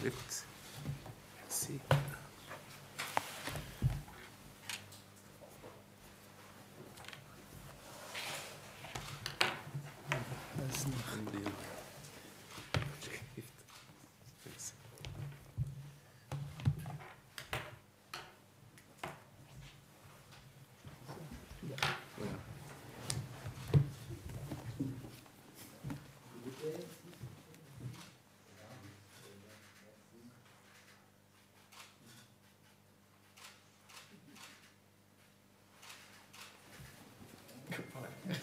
Schrift. Merci.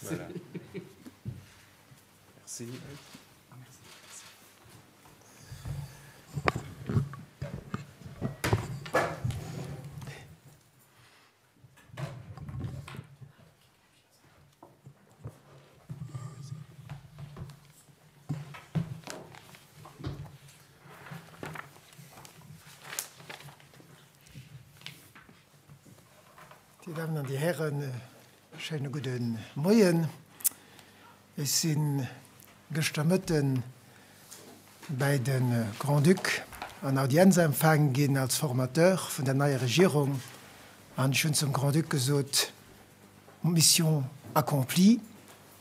Voilà. Merci. Dir Dammen an Dir Hären, e schéine gudde Moien. Ech si gëschter Mëtte bäi de Grand-Duc an Audienz empfaange ginn als Formateur vun der neier Regierung an ech hunn zum Grand-Duc gesot, Mission accomplie.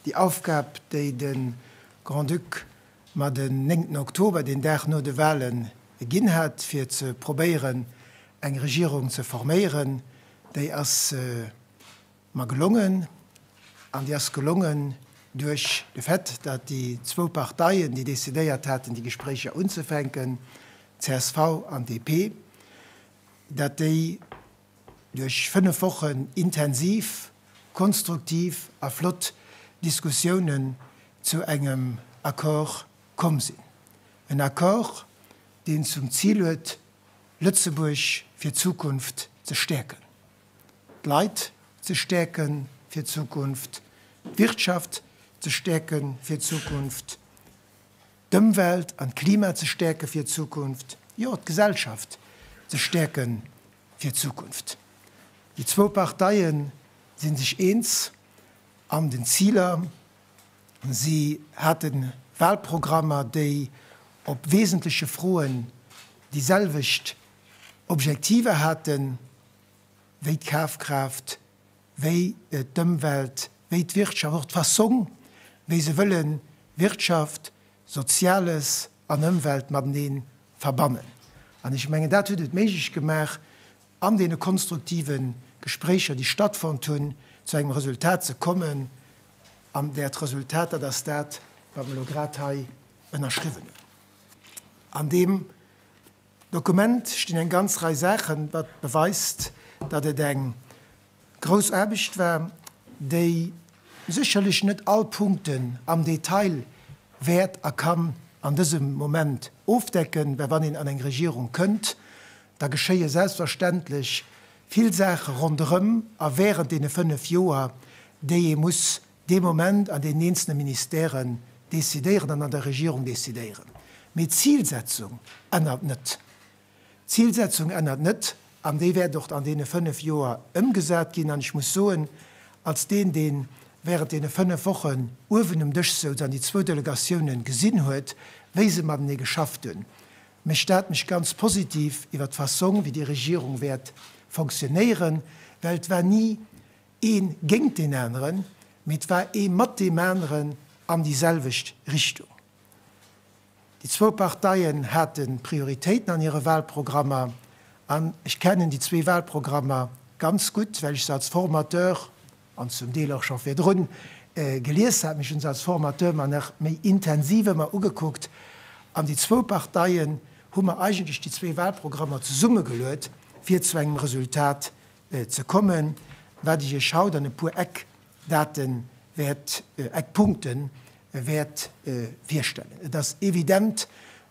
Déi Aufgab, déi de Grand-Duc mer den néngten Oktober, deen Dag no de Wahlen, ginn hat, fir ze probéieren, eng Regierung ze forméieren, déi ass mer gelongen. An déi ass gelongen duerch de Fait, datt déi zwou Parteien, déi decidéiert haten, déi Gespréicher unzefänken, csv an DP, datt déi duerch 5 Wochen intensiv, konstruktiv a flott Diskussiounen zu engem Accord komm sinn. En Accord, deen zum Zil huet, Lëtzebuerg fir d'Zukunft ze stäerken, d'Leit ze stäerke fir d'Zukunft, d'Wirtschaft ze stäerke fir d'Zukunft, d'Ëmwelt an d'Klima ze stäerke fir d'Zukunft, jo, d'Gesellschaft ze stäerke fir d'Zukunft. Déi zwou Parteie si sech eens an den Ziler. Si hate Wahlprogrammer, déi op wesentleche Froen déi selwecht Objektiver haten, wéi d'Kafkraaft, wéi d'Ëmwelt, wéi d'Wirtschaft, och d'Fassong, wéi se wëlle Wirtschaft, Soziales an Ëmwelt matenee verbannen. An ech mengen, dat huet et méiglech gemaach, an deene konstruktive Gespréicher, déi stattfonnt hunn, zu engem Resultat ze kommen. An dat Resultat, dat ass dat, wat mer elo grad hei ënnerschriwwen hunn. An deem Dokument stinn eng ganz Rei Saachen, wat beweist, datt et eng grouss Aarbecht war, déi sécherlech net all Punkten am Detail wäert a kann an dësem Moment ofdecken, well wann een an eng Regierung kënnt, da geschéie selbstverständlech vill Saache ronderëm a während deene 5 Joer, déi ee muss dee Moment an deenen eenzelne Ministèren decidéieren an an der Regierung decidéieren. Mee d'Zilsetzung ännert net. D'Zilsetzung ännert net an déi wäert och an deene 5 Joer ëmgesat ginn. An ech muss soen, als deen, dee während deene 5 Wochen uewen um Dësch souz an déi zwou Delegatiounen gesinn huet, wéi se matenee geschafft hunn, mécht dat mech ganz positiv iwwert d'Fassong, wéi déi Regierung wäert fonctionnéieren, well et war ni ee géint deen aneren, mee et war ee mat deem aneren an déi selwecht Richtung. Déi zwou Parteien hate Prioritéiten an hire Wahlprogrammer an ech kennen déi zwee Wahlprogrammer ganz gutt, well ech se als Formateur an zum Deel och scho virdrun gelies hat. Mee ech hunn se als Formateur mer nach méi intensiv ëmmer ugekuckt an déi zwou Parteien hu mer eigentlech déi zwee Wahlprogrammer zesummegeluet, fir zu engem Resultat ze kommen, wat ech Iech haut an e puer Eckdate wäert, Eckpunkte wäert virstellen. Et ass evident,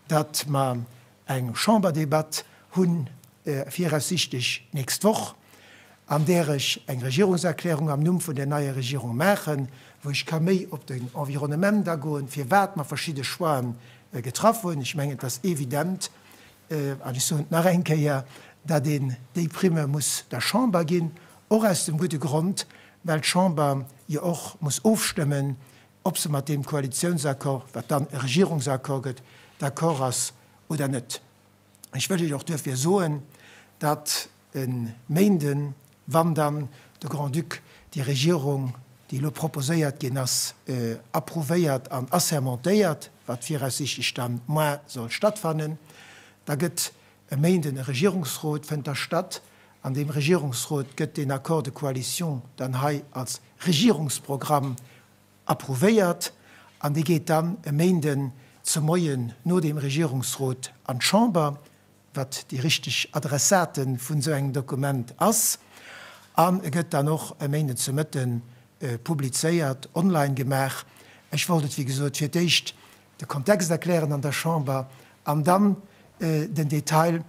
datt mer eng Chamberdebatt hunn, viraussichtlech d'nächst Woch, an där ech eng Regierungserklärung am Numm vun der neier Regierung maachen, wou ech ka méi op den Environnement agoen, firwat mer verschidde Choixen getraff hunn. Ech mengen, et ass evident, an ech soen et nach eng Kéier, datt een déi Primme muss der Chamber ginn, och aus dem gudde Grond, well d'Chamber jo och muss ofstëmmen, ob se mat deem Koalitiounsaccord, wat dann e Regierungsaccord gëtt, d'accord ass oder net. Ech wëll Iech och duerfir soen, datt e Méinden, wann dann de Grand-Duc déi Regierung, déi elo proposéiert ginn ass, approuvéiert an assermentéiert, wat viraussichtlech dann moar soll stattfannen, da gëtt e Méinden e Regierungsrot, fënnt da statt. An deem Regierungsrot gëtt deen Accord de coalition dann hei als Regierungsprogramm approuvéiert an dee geet dann e Méinden ze Moien no deem Regierungsrot an d'Chamber, wat déi richteg Adressate vun esou engem Dokument ass, an e gëtt dann och e Méinden ze Mëtten publizéiert, online gemaach. Ech wollt et, wéi gesot, fir d'éischt de Kontext erklären an der Chamber an dann den Detail.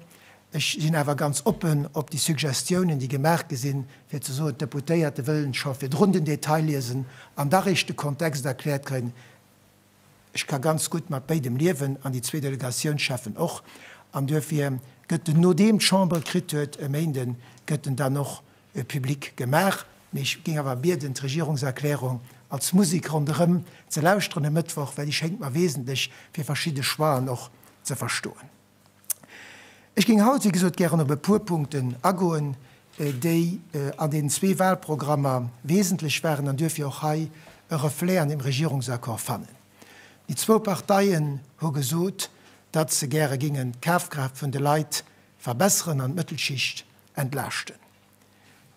Ech sinn awer ganz oppen op déi Suggestiounen, déi gemaach gi sinn, fir ze soen, d'Deputéierte wëllen scho virdrun den Detail liesen an da réischt de Kontext erkläert kréien. Ech ka ganz gutt mat béidem liewen an déi zwee Delegatiounscheffen och. An duerfir gëtt en, nodeem d'Chamber et kritt huet e Méinden, gëtt en dann och public gemaach. Mee ech géing awer bieden, d'Regierungserklärung als Musek ronderëm ze lauschteren e Mëttwoch, well déi schéngt mer wesentlech fir verschidde Choixen och ze verstoen. Ech géing haut, wéi gesot, gären op e puer Punkten agoen, déi an deenen zwee Wahlprogrammer wesentlech waren an duerfir och hei e Reflet an deem Regierungsaccord fannen. Déi zwou Parteien hu gesot, datt se gäre géingen d'Kafkraaft vun de Leit verbesseren an d'Mëttelschicht entlaaschten.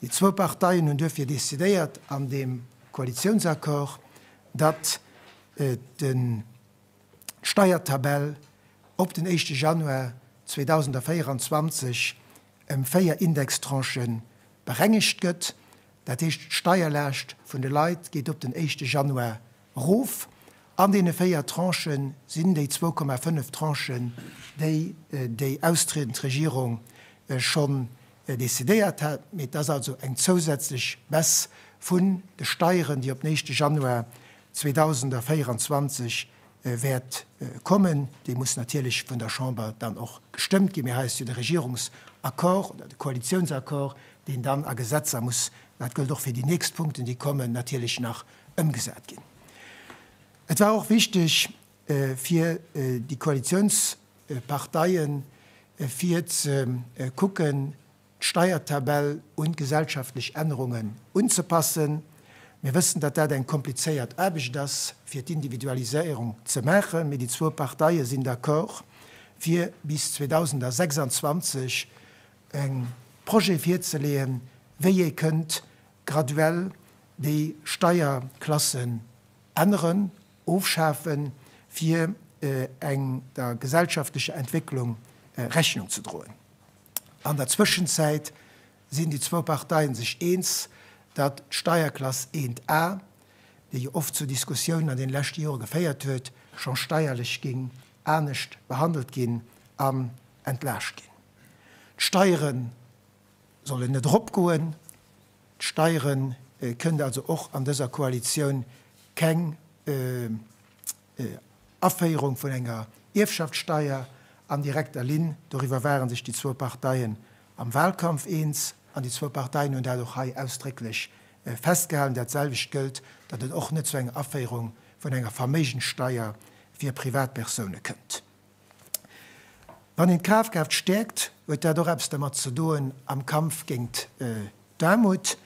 Déi zwou Parteien hunn duerfir decidéiert an deem Koalitiounsaccord, datt den d'Steiertabell op den éischte Januar 2024 ëm 4 Indextranchë berengegt gëtt. Dat heescht, d'Steierlaascht vun de Leit geet op den éischte Januar erof. An deene 4 Tranchë sinn déi 2,5 Tranchen, déi déi austriedend Regierung schonn decidéiert hat. Mee et ass also eng zousätzlech Baisse vun de Steieren, déi op den éischte Januar 2024 wäert kommen. Déi muss natierlech vun der Chamber dann och gestëmmt ginn. Mee hei ass jo de Regierungsaccord oder de Koalitionsaccord, deen dann a Gesetzer muss, dat gëllt och fir déi nächst Punkten, déi kommen, natierlech nach ëmgesat ginn. Et war och wichteg fir déi Koalitionsparteien, fir ze kucken, d'Steiertabell un d'gesellschaftlech Ännerungen unzepassen. Mir wëssen, datt dat eng komplizéiert Aarbecht ass, fir d'Individualiséierung ze maachen, mee déi zwou Parteie sinn d'accord, fir bis 2026 e Projet virzeleeën, wéi ee kënnt graduell déi Steierklassen änneren, ofschafen, fir eng der gesellschaftlecher Entwécklung Rechnung ze droen. An der Zwëschenzäit sinn déi zwou Parteien sech eens, datt d'Steierklass 1 A, déi jo oft zu Diskussiounen an deene leschte Jore geféiert huet, scho steierlech géing anescht behandelt ginn an entlaascht ginn. D'Steiere sollen net eropgoen. D'Steiere kënnt also och an dëser Koalitioun keng Aféierung vun enger Ierfschaftssteier an direkter Linn. Doriwwer ware sech déi zwou Parteien am Wahlkampf eens an déi zwou Parteien hunn dat och hei ausdrécklech festgehalen. Dat selwecht gëllt, datt et och net zu enger Aféierung vun enger Verméigenssteier fir Privatpersoune kënnt. Wann een d'Kafkraaft stäerkt, huet dat och eppes dermat ze doen am Kampf géint d'Aarmut,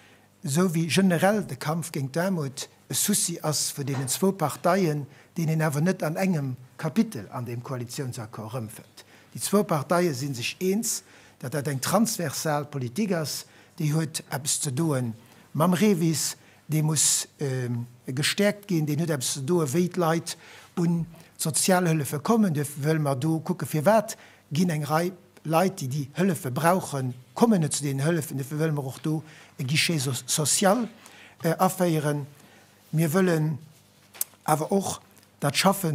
esou wéi generell de Kampf géint d'Aarmut e Souci ass vun deenen zwou Parteien, deen een awer net an engem Kapitel an deem Koalitiounsaccord erëmfënnt. Déi zwou Parteie si sech eens, datt dat eng transversal Politik ass, déi huet eppes ze doe mam REVIS, dee muss gestäerkt ginn, deen huet eppes ze doen, wéi d'Leit un d'Sozialhëllefe kommen. Duerfir wëlle mer do kucken, firwat ginn eng Rei Leit, déi déi Hëllefe brauchen, kommen net zu deenen Hëllefen. Duerfir wëlle mer och do e Guichet social aféieren. Mir wëllen awer och, datt Schaffe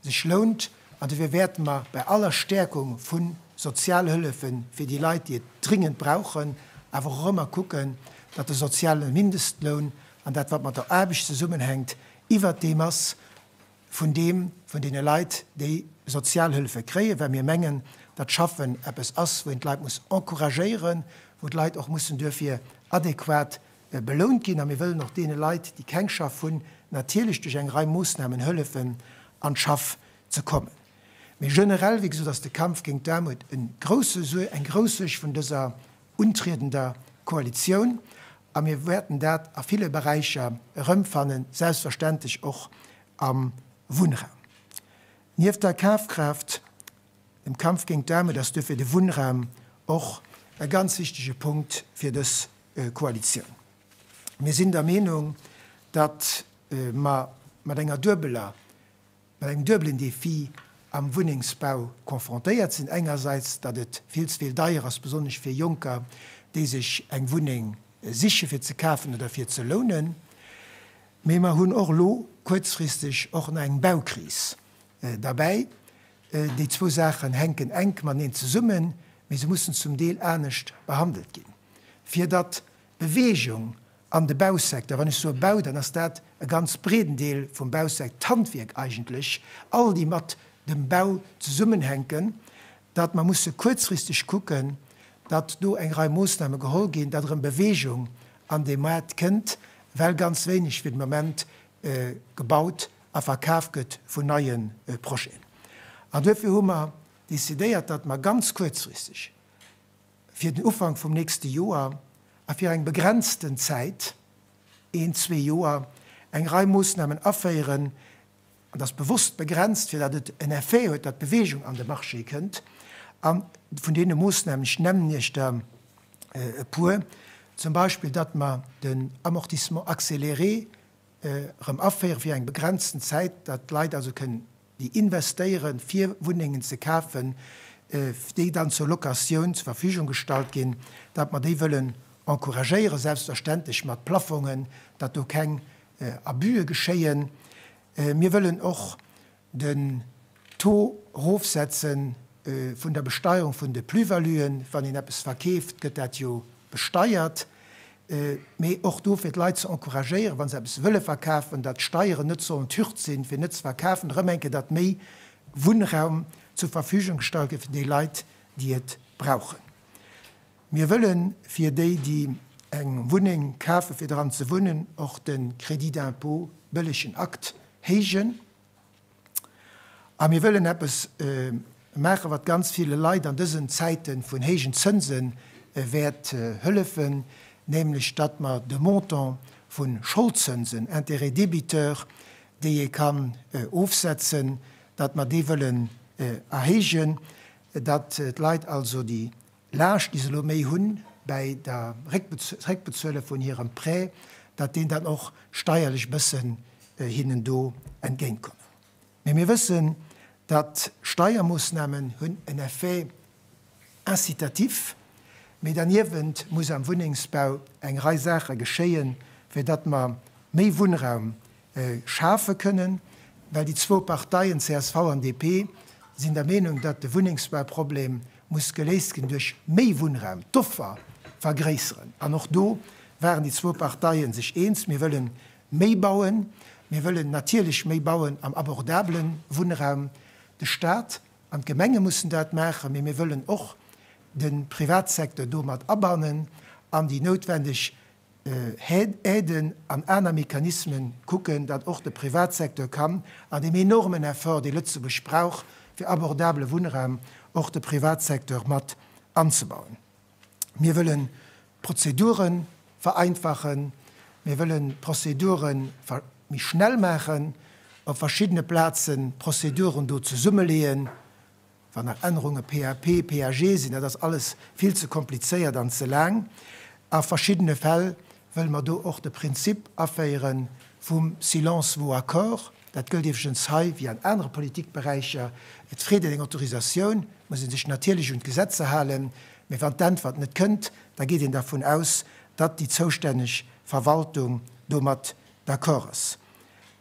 sech lount. An dofir wäerte mer bei aller Stäerkung vu Sozialhëllefe fir déi Leit, déi et dringend brauchen, awer och ëmmer kucken, datt de soziale Mindestloun an dat, wat mat der Aarbecht zesummenhänkt, iwwert deem ass vun deem vun deene Leit, déi Sozialhëllefe kréien, well mir mengen, datt Schaffen eppes ass, wou een d'Leit muss encouragéieren, wou d'Leit och mussen duerfir adequat belount ginn. A mir wëllen och deene Leit, déi keng Schaff hunn, natierlech duerch eng Rei Moossnamen hëllefen, an d'Schaff ze kommen. Mee generell, wéi gesot, ass de Kampf géint d'Aarmut e grousse, eng grouss Suerg vun dëser untriedender Koalitioun a mir wäerten dat a ville Beräicher erëmfannen, selbstverständlech och am Wunnraum. Nieft der Kafkraaft, dem Kampf géint d'Aarmut ass duerfir de Wunnraum och e ganz wichtege Punkt fir dës Koalitioun. Mir sinn der Meenung, datt mer mat enger duebeler, mat engem duebelen Defi am Wunnengsbau confrontéiert sinn. Engersäits, datt et vill ze vill deier ass, besonnesch fir Jonker, déi sech eng Wunneng siche fir ze kafen oder fir ze lounen. Mee mer hunn och elo kuerzfristeg och nach eng Baukris derbäi. Déi zwou Saachen hänken enk mateneen zesummen, mee se mussen zum Deel anescht behandelt ginn, fir datt Beweegung an de Bausecteur, wann ech soe Bau, dann ass dat e ganz breeden Deel vum Bausecteur, d'Handwierk eigentlech, all déi mat dem Bau zesummenhänken, datt mer musse kuerzfristeg kucken, datt do eng Rei Moossname geholl ginn, datt erëm Beweegung an dee Moart kënnt, well ganz wéineg fir de Moment gebaut a verkaf gëtt vun neie Projeten. An duerfir hu mer decidéiert, datt mer ganz kuerzfristeg fir den Ufank vum nächste Joer a fir eng begrenzten Zäit, een, zwee Joer, eng Rei Moossnamen aféieren, an dat ass bewosst begrenzt, fir datt et en Effet huet, datt Bewegung an de Marché kënnt, a vun deene Moossnamen, ech nennen Iech der e puer, zum Beispill, datt mer den Amortissement accéléré erëm aféiere fir eng begrenzten Zäit, datt d'Leit also kënnen déi investéieren, fir Wunnengen ze kafen, déi dann zur Locatioun zur Verfügung gestallt ginn, datt mer déi wëllen encouragéieren, selbstverständlech mat Plafongen, datt do keng Abüe geschéien. Mir wëllen och den Taux erofsetze vun der Besteierung vun de Plus-valuen. Wann een eppes verkeeft, gëtt dat jo besteiert. Mee och do fir d'Leit ze encouragéieren, wa se eppes wëlle verkafen, datt d'Steieren net sollen d'Hürd sinn, fir net ze verkafen, erëm eng Kéier, datt méi Wunnraum zur Verfügung gestallt gëtt fir déi Leit, déi et brauchen. Mir wëlle fir déi, déi eng Wunneng kafe fir dran ze wunnen, och de Crédit d'impôt bëllegen Akt héijen. A mir wëllen eppes maachen, wat ganz ville Leit an dësen Zäite vun héijen Zënse wäert hëllefen, nämlech datt mer de Montant vu Scholdzënsen, Intérêts débiteurs, déi ee kann ofsetzen, datt mer dee wëllen erhéijen, datt d'Leit also déi Laascht, déi se elo méi hunn bäi der Réckbezuele vun hirem Prêt, datt deen dann och steierlech e bëssen hinnen do entgéintkommen. Mee mir wëssen, datt Steiermoossnamen hunn en Effet incitatif, mee derniewent muss am Wunnengsbau eng Rei Saache geschéien, fir datt mer méi Wunnraum schafe kënnen, well déi zwou Parteien, csv an DP, sinn der Meenung, datt de Wunnengsbauproblem muss geléist ginn duerch méi Wunnraum, d'Offer vergréisseren. An och do waren déi zwou Parteie sech eens, Mir wëlle méi bauen, mir wëllen natierlech méi bauen am abordabele Wunnraum. De Stat an d'Gemenge mussen dat maachen, mee mir wëllen och de Privatsecteur do mat abannen an déi noutwendeg Aiden an aner Mechanismen kucken, datt och de Privatsecteur kann an deem enormen Effort, dee Lëtzebuerg brauch fir abordabele Wunnraum, och de Privatsecteur mat anzebauen. Mir wëllen d'Prozedure vereinfachen, mir wëllen d'Prozedure méi schnell maachen, op verschiddene Plazen d'Prozeduren do zesummeleeën, Wann nach Ännerunge PAP, PAG sinn, dat ass alles vill ze komplizéiert an ze laang. A verschiddene Fäll wëlle mer do och de Prinzip aféiere vum Silence vaut accord. Dat gëllt iwwregens hei wéi an anere Politikberäicher. Et freet een eng Autorisatioun, muss ee sech natierlech un d'Gesetzer halen, mee wann d'Äntwert net kënnt, da geet een dervun aus, datt déi zoustänneg Verwaltung domat d'accord ass.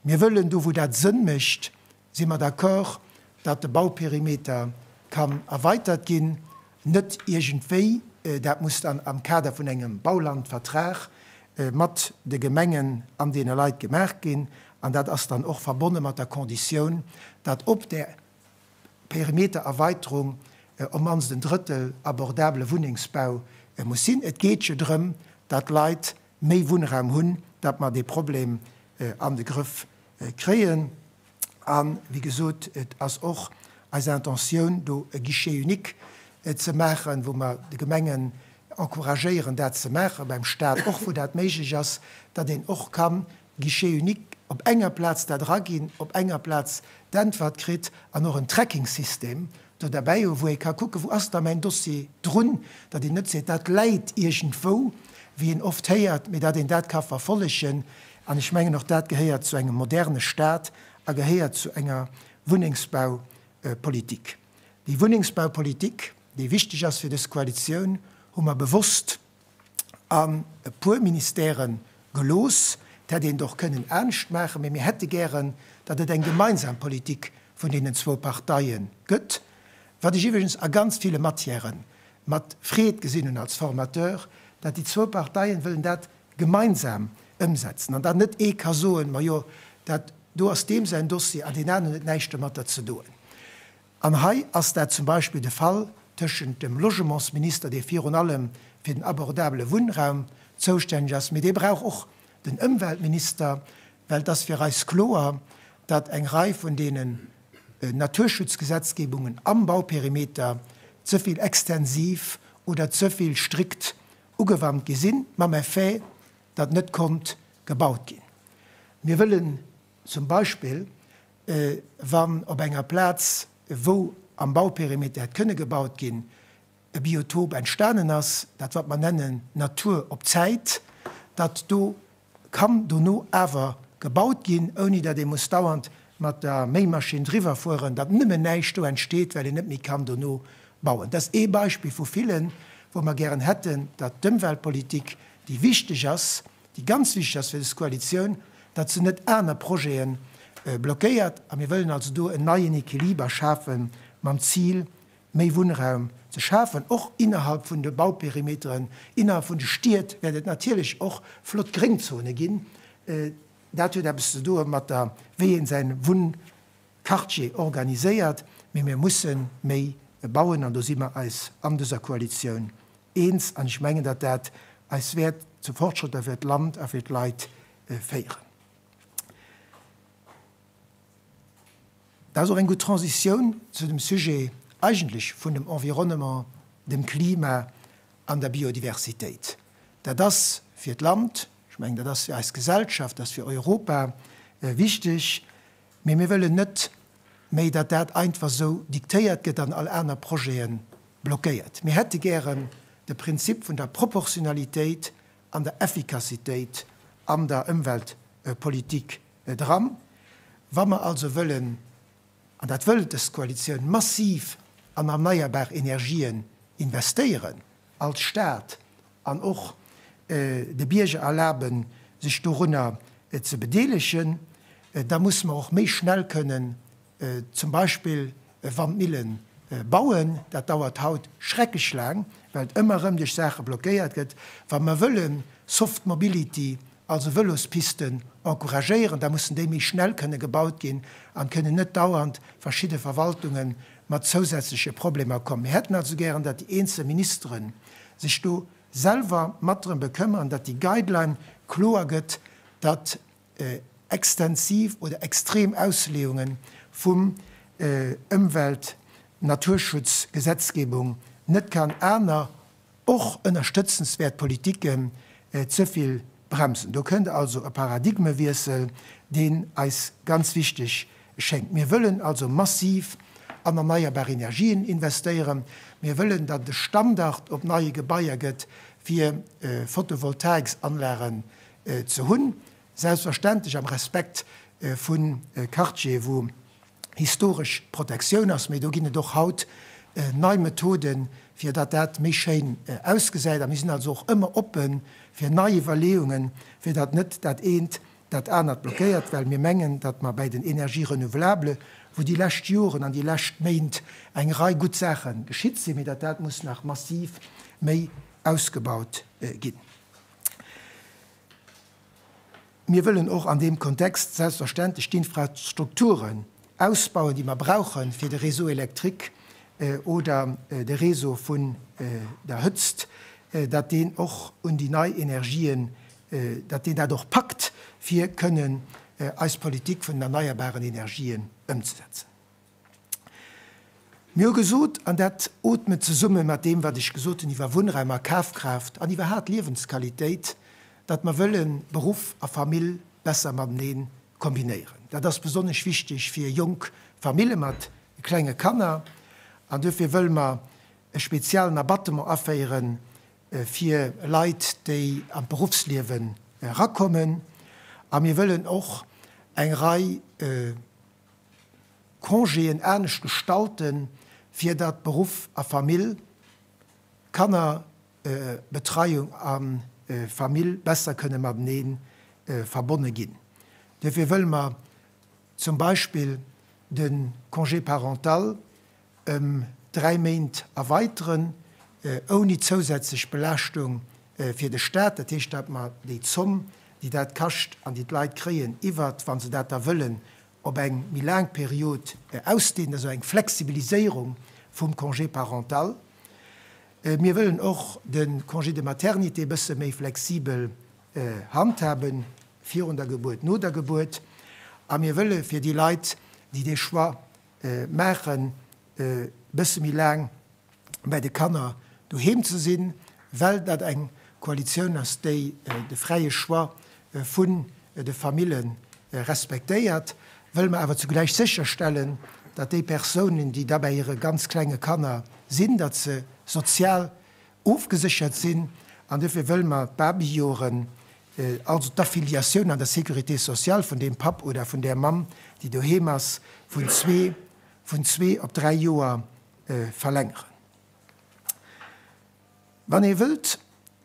Mir wëllen do, wou dat Sënn mécht, Si mer d'accord, datt de Bauperimeter kann erweitert ginn? Net iergendwéi, dat muss dann am Kader vun engem Baulandvertrag mat de Gemengen an deene Leit gemaach ginn. An dat ass dann och verbonne mat der Konditioun, datt op där Perimetererweiterung op d'mannst en Drëttel abordabele Wunnengsbau muss sinn. Et geet jo drëm, datt d'Leit méi Wunnraum hunn, datt mer dee Problem an de Grëff kréien. A wéi gesot, et ass och. eis Intentioun, do e Guichet unique ze maachen, wou mer de Gemengen encouragéieren, dat ze maachen, beim Stat och, wou dat méiglech ass, datt een och kann Guichet unique op enger Plaz dat eraginn, op enger Plaz d'Äntwert kritt an och en Tracking-System do derbäi hu wou ee ka kucken, wou ass da mäin Dossier drun, datt een net seet, dat läit iergendwou, wéi een oft héiert, mee datt een dat ka verfollegen. An ech mengen, och dat gehéiert zu engem moderne Stat a gehéiert zu enger Wunnengsbaupolitik. Déi Wunnengsbaupolitik, déi wichteg ass fir dës Koalitioun, hu mer bewosst an e puer Ministèrë gelooss. Et hätt een et och kënnen anescht maachen, mee mir hätte gären, datt et eng gemeinsam Politik vun deenen zwou Parteie gëtt, wat ech iwwregens a ganz ville Matièrë mat Freed gesinn hunn als Formateur, datt déi zwou Parteien wëllen dat gemeinsam ëmsetzen an datt net ee ka soen, majo dat do ass deem säin Dossier an deen aneren huet näischt domatter ze doen. An hei ass dat zum Beispill de Fall tëschent dem Logementsminister, dee virun allem fir den abordabele Wunnraum zoustänneg ass, mee dee brauch och den Ëmweltminister, well et ass fir eis kloer, datt eng Rei vun deenen Naturschutzgesetzgebungen am Bauperimeter ze vill extensiv oder ze vill strikt ugewannt gi sinn, mam Effet, datt net konnt gebaut ginn. Mir wëllen zum Beispill, wann op enger Plaz, wou am Bauperimeter hätt kënne gebaut ginn, e Biotop entstanen ass, dat wat mer nennen Natur op Zäit, datt do kann dono awer gebaut ginn, ouni datt ee muss dauernd mat der Méimaschinn driwwer fueren, datt nëmmen näischt do entsteet, well een net méi kann dono bauen. Dat ass ee Beispill vu villen, wou mer gären hätten, datt d'Ëmweltpolitik, déi wichteg ass, déi ganz wichteg ass fir dës Koalitioun, datt se net aner Projete blockéiert. A mir wëllen also do en neien Equiliber schafe mam Zil, méi Wunnraum ze schafen, och innerhalb vun de Bauperimeteren, innerhalb vun de Stied wäert et natierlech och flott Gréngzone ginn. Dat huet eppes ze doe mat der, wéi een säin Wunnquartier organiséiert. Mee mir musse méi bauen an do si mer eis an dëser Koalitioun eens an ech mengen, datt dat eis wäert zu Fortschrëtter fir d'Land a fir d'Leit féieren. Dat ass och eng gutt Transitioun zu dem Sujet eigentlech vun dem Environnement, dem Klima an der Biodiversitéit. Dat ass fir d'Land, ech mengen, dat ass fir eis Gesellschaft, dat ass fir Europa wichteg. Mee mir wëllen net méi, datt dat einfach esou diktéiert gëtt an all aner Projete blockéiert. Mir hätte gären de Prinzip vun der Proportionalitéit an der Effikassitéit an der Ëmweltpolitik dran. Wa mer also wëllen, an dat wëll dës Koalitioun, massiv an erneierbar Energien investéieren als Stat an och de Bierger erlaben, sech dorunner ze bedeelegen, da musse mer och méi schnell kënnen zum Beispill Wandmillen bauen. Dat dauert haut schrecklech laang, well et ëmmer erëm duerch Saache blockéiert gëtt. Wa mer wëlle Soft Mobility, also Vëlospisten, encouragéieren, da mussen déi méi schnell kënne gebaut ginn an kënnen net dauernd verschidde Verwaltunge mat zousätzleche Problemer kommen. Mir hätten also gären, datt déi eenzel Ministere sech do selwer mat drëm bekëmmern, datt déi Guideline kloer gëtt, datt extensiv oder extrem Ausleeunge vum Ëmwelt Naturschutzgesetzgebung net kann aner, och ënnerstëtzenswäert Politiken ze vill bremsen. Do kënnt also e Paradigmewiessel, deen eis ganz wichteg schéngt. Mir wëllen also massiv an erneierbar Energien investéieren. Mir wëllen, datt e Standard op neie Gebaier gëtt, fir Photovoltaiksanlagen ze hunn, selbstverständlech am Respekt vu Quartiere wou historesch Protektioun ass, mee do ginn et och haut nei Methoden, fir datt dat méi schéin ausgesäit. A mir sinn also och ëmmer oppe fir nei Iwwerleeungen, fir datt net dat eent dat anert blockéiert, well mir mengen, datt mer bäi den Energies renouvelables, wou déi lescht Joren an déi lescht Méint eng Rei gutt Saache geschitt sinn, mee datt dat muss nach massiv méi ausgebaut ginn. Mir wëllen och an deem Kontext selbstverständlech d'Infrastrukturen ausbauen, déi mer brauchen, fir de Réseau électrique oder de Réseau vun der Hëtzt, datt deen och un déi nei Energien, datt deen dat och packt, fir kënnen eis Politik vun den erneierbaren Energien ëmzesetzen. Mir hu gesot, an dat ootmet zesumme mat deem, wat ech gesot hunn iwwer Wunnraum a Kafkraaft an iwwerhaat Liewensqualitéit, datt mer wëlle Beruff a Famill besser matenee kombinéieren. Dat ass besonnesch wichteg fir jonk Famille mat klenge Kanner. An duerfir wëlle mer e speziellen Abattement aféiere fir Leit, déi an d'Beruffsliewen erakommen. A mir wëllen och eng Rei Congéen anescht gestalten, fir datt Beruff a Famill, Kannerbetreiung a Famill besser kënne matenee verbonne ginn. Duerfir wëlle mer zum Beispill de Congé parental ëm 3 Méint erweiteren, ouni zousätzlech Belaaschtung fir de Staat. Dat heescht, datt mer déi Zomm, déi dat kascht an déi d'Leit kréien, iwwert, wa se dat da wëllen, op eng méi laang Period ausdehnen, also eng Flexibiliséierung vum Congé parental. Mir wëllen och de Congé de maternité e bësse méi flexibel handhaben, virun der Gebuert, no der Gebuert. A mir wëlle fir déi Leit, déi dee Choix maachen, e bësse méi laang bäi de Kanner doheem ze sinn, well dat eng Koalitioun ass, déi de fräie Choix vun de Famille respektéiert, wëlle mer awer zugläich sécherstellen, datt déi Persounen, déi da bäi hire ganz klenge Kanner sinn, datt se sozial ofgeséchert sinn. An duerfir wëlle mer d'Babyjoren, also d'Affiliatioun an der Sécurité sociale vun deem Papp oder vun där Mamm, déi doheem ass, vun zwee, vun zwee op dräi Joer verlängeren. Wann ee wëllt,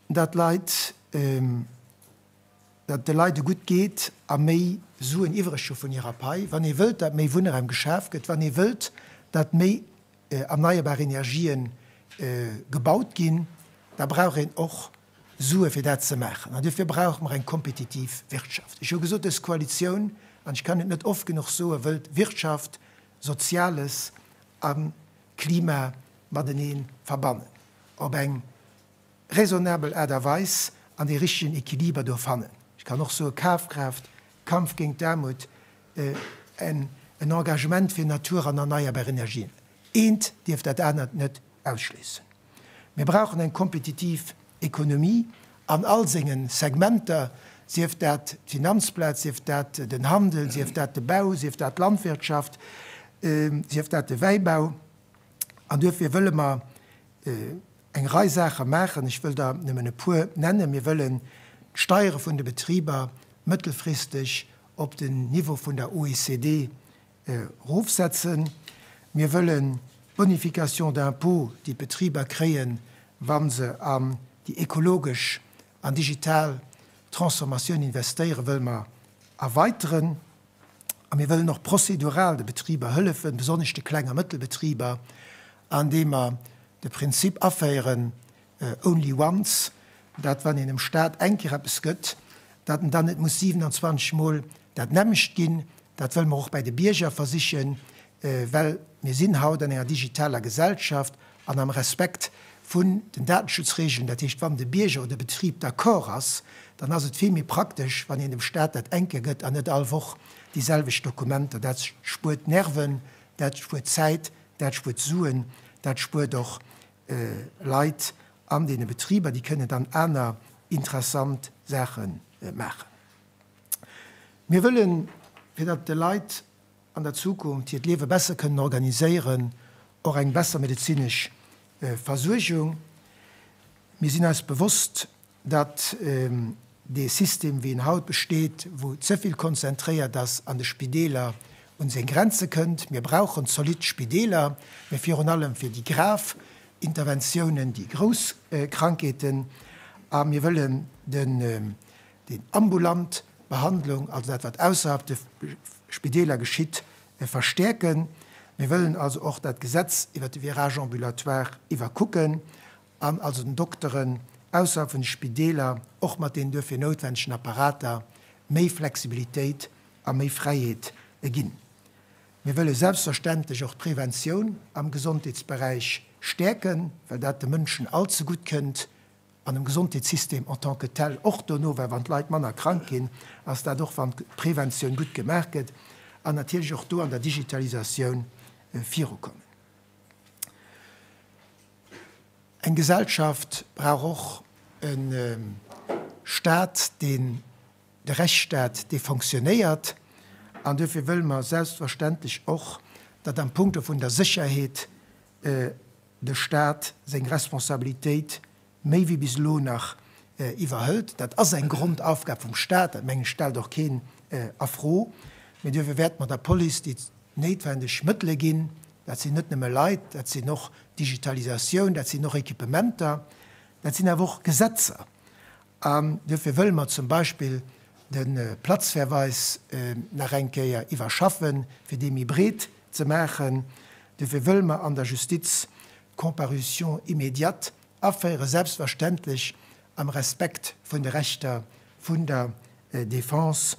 datt d'Leit, datt de Leit e gutt geet a méi Suen iwwreg hu vun hirer Pai, wann ee wëllt, datt méi Wunnraum geschaf gëtt, wann ee wëllt, datt méi erneierbar Energien gebaut ginn, da brauch een och Sue fir dat ze maachen. An duerfir brauche mer eng kompetitiv Wirtschaft. Ech hu gesot, dës Koalitioun, an ech kann et net oft genuch soen, wëllt Wirtschaft, Soziales a Klima matenee verbannen, op eng raisonnabel Aart a Weis an dee richtegen Equiliber do fannen. Ech kann och soe Kafkraaft, Kampf géint d'Aarmut, en Engagement fir Natur an erneierbar Energien. Eent dierf dat anert net ausschléissen. Mir brauchen eng kompetitiv Ekonomie an all senge Segmenter, sief dat d'Finanzplaz, sief dat den Handel, sief dat de Bau, sief dat d'Landwirtschaft, sief dat de Wäibau. An duerfir wëlle mer eng Rei Saache maachen. Ech wëll der nëmmen e puer nennen. Mir wëllen d'Steiere vun de Betriber mëttelfristeg op den Niveau vun der OECD erofsetzen. Mir wëllen d'Bonification d'impôt, déi d'Betriber kréien, wa se an déi ekologesch an digital Transformatioun investéieren, wëlle mer erweiteren. A mir wëllen och prozedural de Betriber hëllefen, besonnesch de Kleng a Mëttelbetriber, andeem mer de Prinzip aféieren, only once, dat wann een dem Staat eng Kéier eppes gëtt, datt en dann net muss 27 Mol dat nämmlecht ginn. Dat wëlle mer och bäi de Bierger versichen, well mir sinn haut an enger digitaler Gesellschaft an am Respekt vun den Datenschutzregeln. Dat heescht, wann de Bierger oder de Betrib d'accord ass, dann ass et vill méi praktesch, wann een dem Staat dat eng Kéier gëtt an net all Woch déi selwecht Dokumenter. Dat spuert Nerven, dat spuert Zäit, dat spuert Suen, dat spuert och Leit an deene Betriber, déi kënnen dann aner interessant Saache maachen. Mir wëllen, fir datt de Leit an der Zukunft hiert Liewe besser kënnen organiséieren, och eng besser medezinesch Versuergung. Mir sinn eis bewosst, datt dee System, wéi en haut besteet, wou ze vill konzentréiert ass an de Spideeler, un seng Grenze kënnt. Mir brauchen zolidd Spideeler, mä virun allem fir déi grav Interventiounen, déi grouss Krankheeten. A mir wëllen den, déi ambulant Behandlung, also dat wat ausserhalb de Spideeler geschitt, verstäerken. Mir wëllen also och dat Gesetz iwwert de Virage ambulatoire iwwerkucken an also den Dokteren ausserhalb vun de Spideeler och mat den duerfir noutwendegen Apparater méi Flexibilitéit a méi Fräiheet ginn. Mir wëlle selbstverständlech och d'Preventioun am Gesondheetsberäich stäerken, well dat de Mënschen all zegutt kënnt an dem Gesondheetssystem en tant que tel och dono, well wann d'Leit manner krank ginn, ass dat och wann d'Preventioun gutt gemaach gëtt, an natierlech och do an der Digitalisatioun virukommen. Eng Gesellschaft brauch och e Staat, deen, de Rechtsstaat, dee fonctionnéiert. An duerfir wëlle mer selbstverständlech och, datt am Punkto vun der Sécherheet de Staat seng Responsabilitéit méi wéi bis elo nach iwwerhëlt. Dat ass eng Grondaufgab vum Staat, dat mengen ech stellt och keen a Fro. Mee duerfir wäerte mer der Police déi néitwendeg Mëttele ginn. Dat sinn net nëmme Leit, dat sinn och Digitalisatioun, dat sinn och Equipementer, dat sinn awer och Gesetzer. An duerfir wëlle mer zum Beispill de Platzverweis nach eng Kéier iwwerschaffen, fir dee méi breet ze maachen. Duerfir wëlle mer an der Justiz d'Comparution immédiate aféieren, selbstverständlech am Respekt vun de Rechter vun der Défense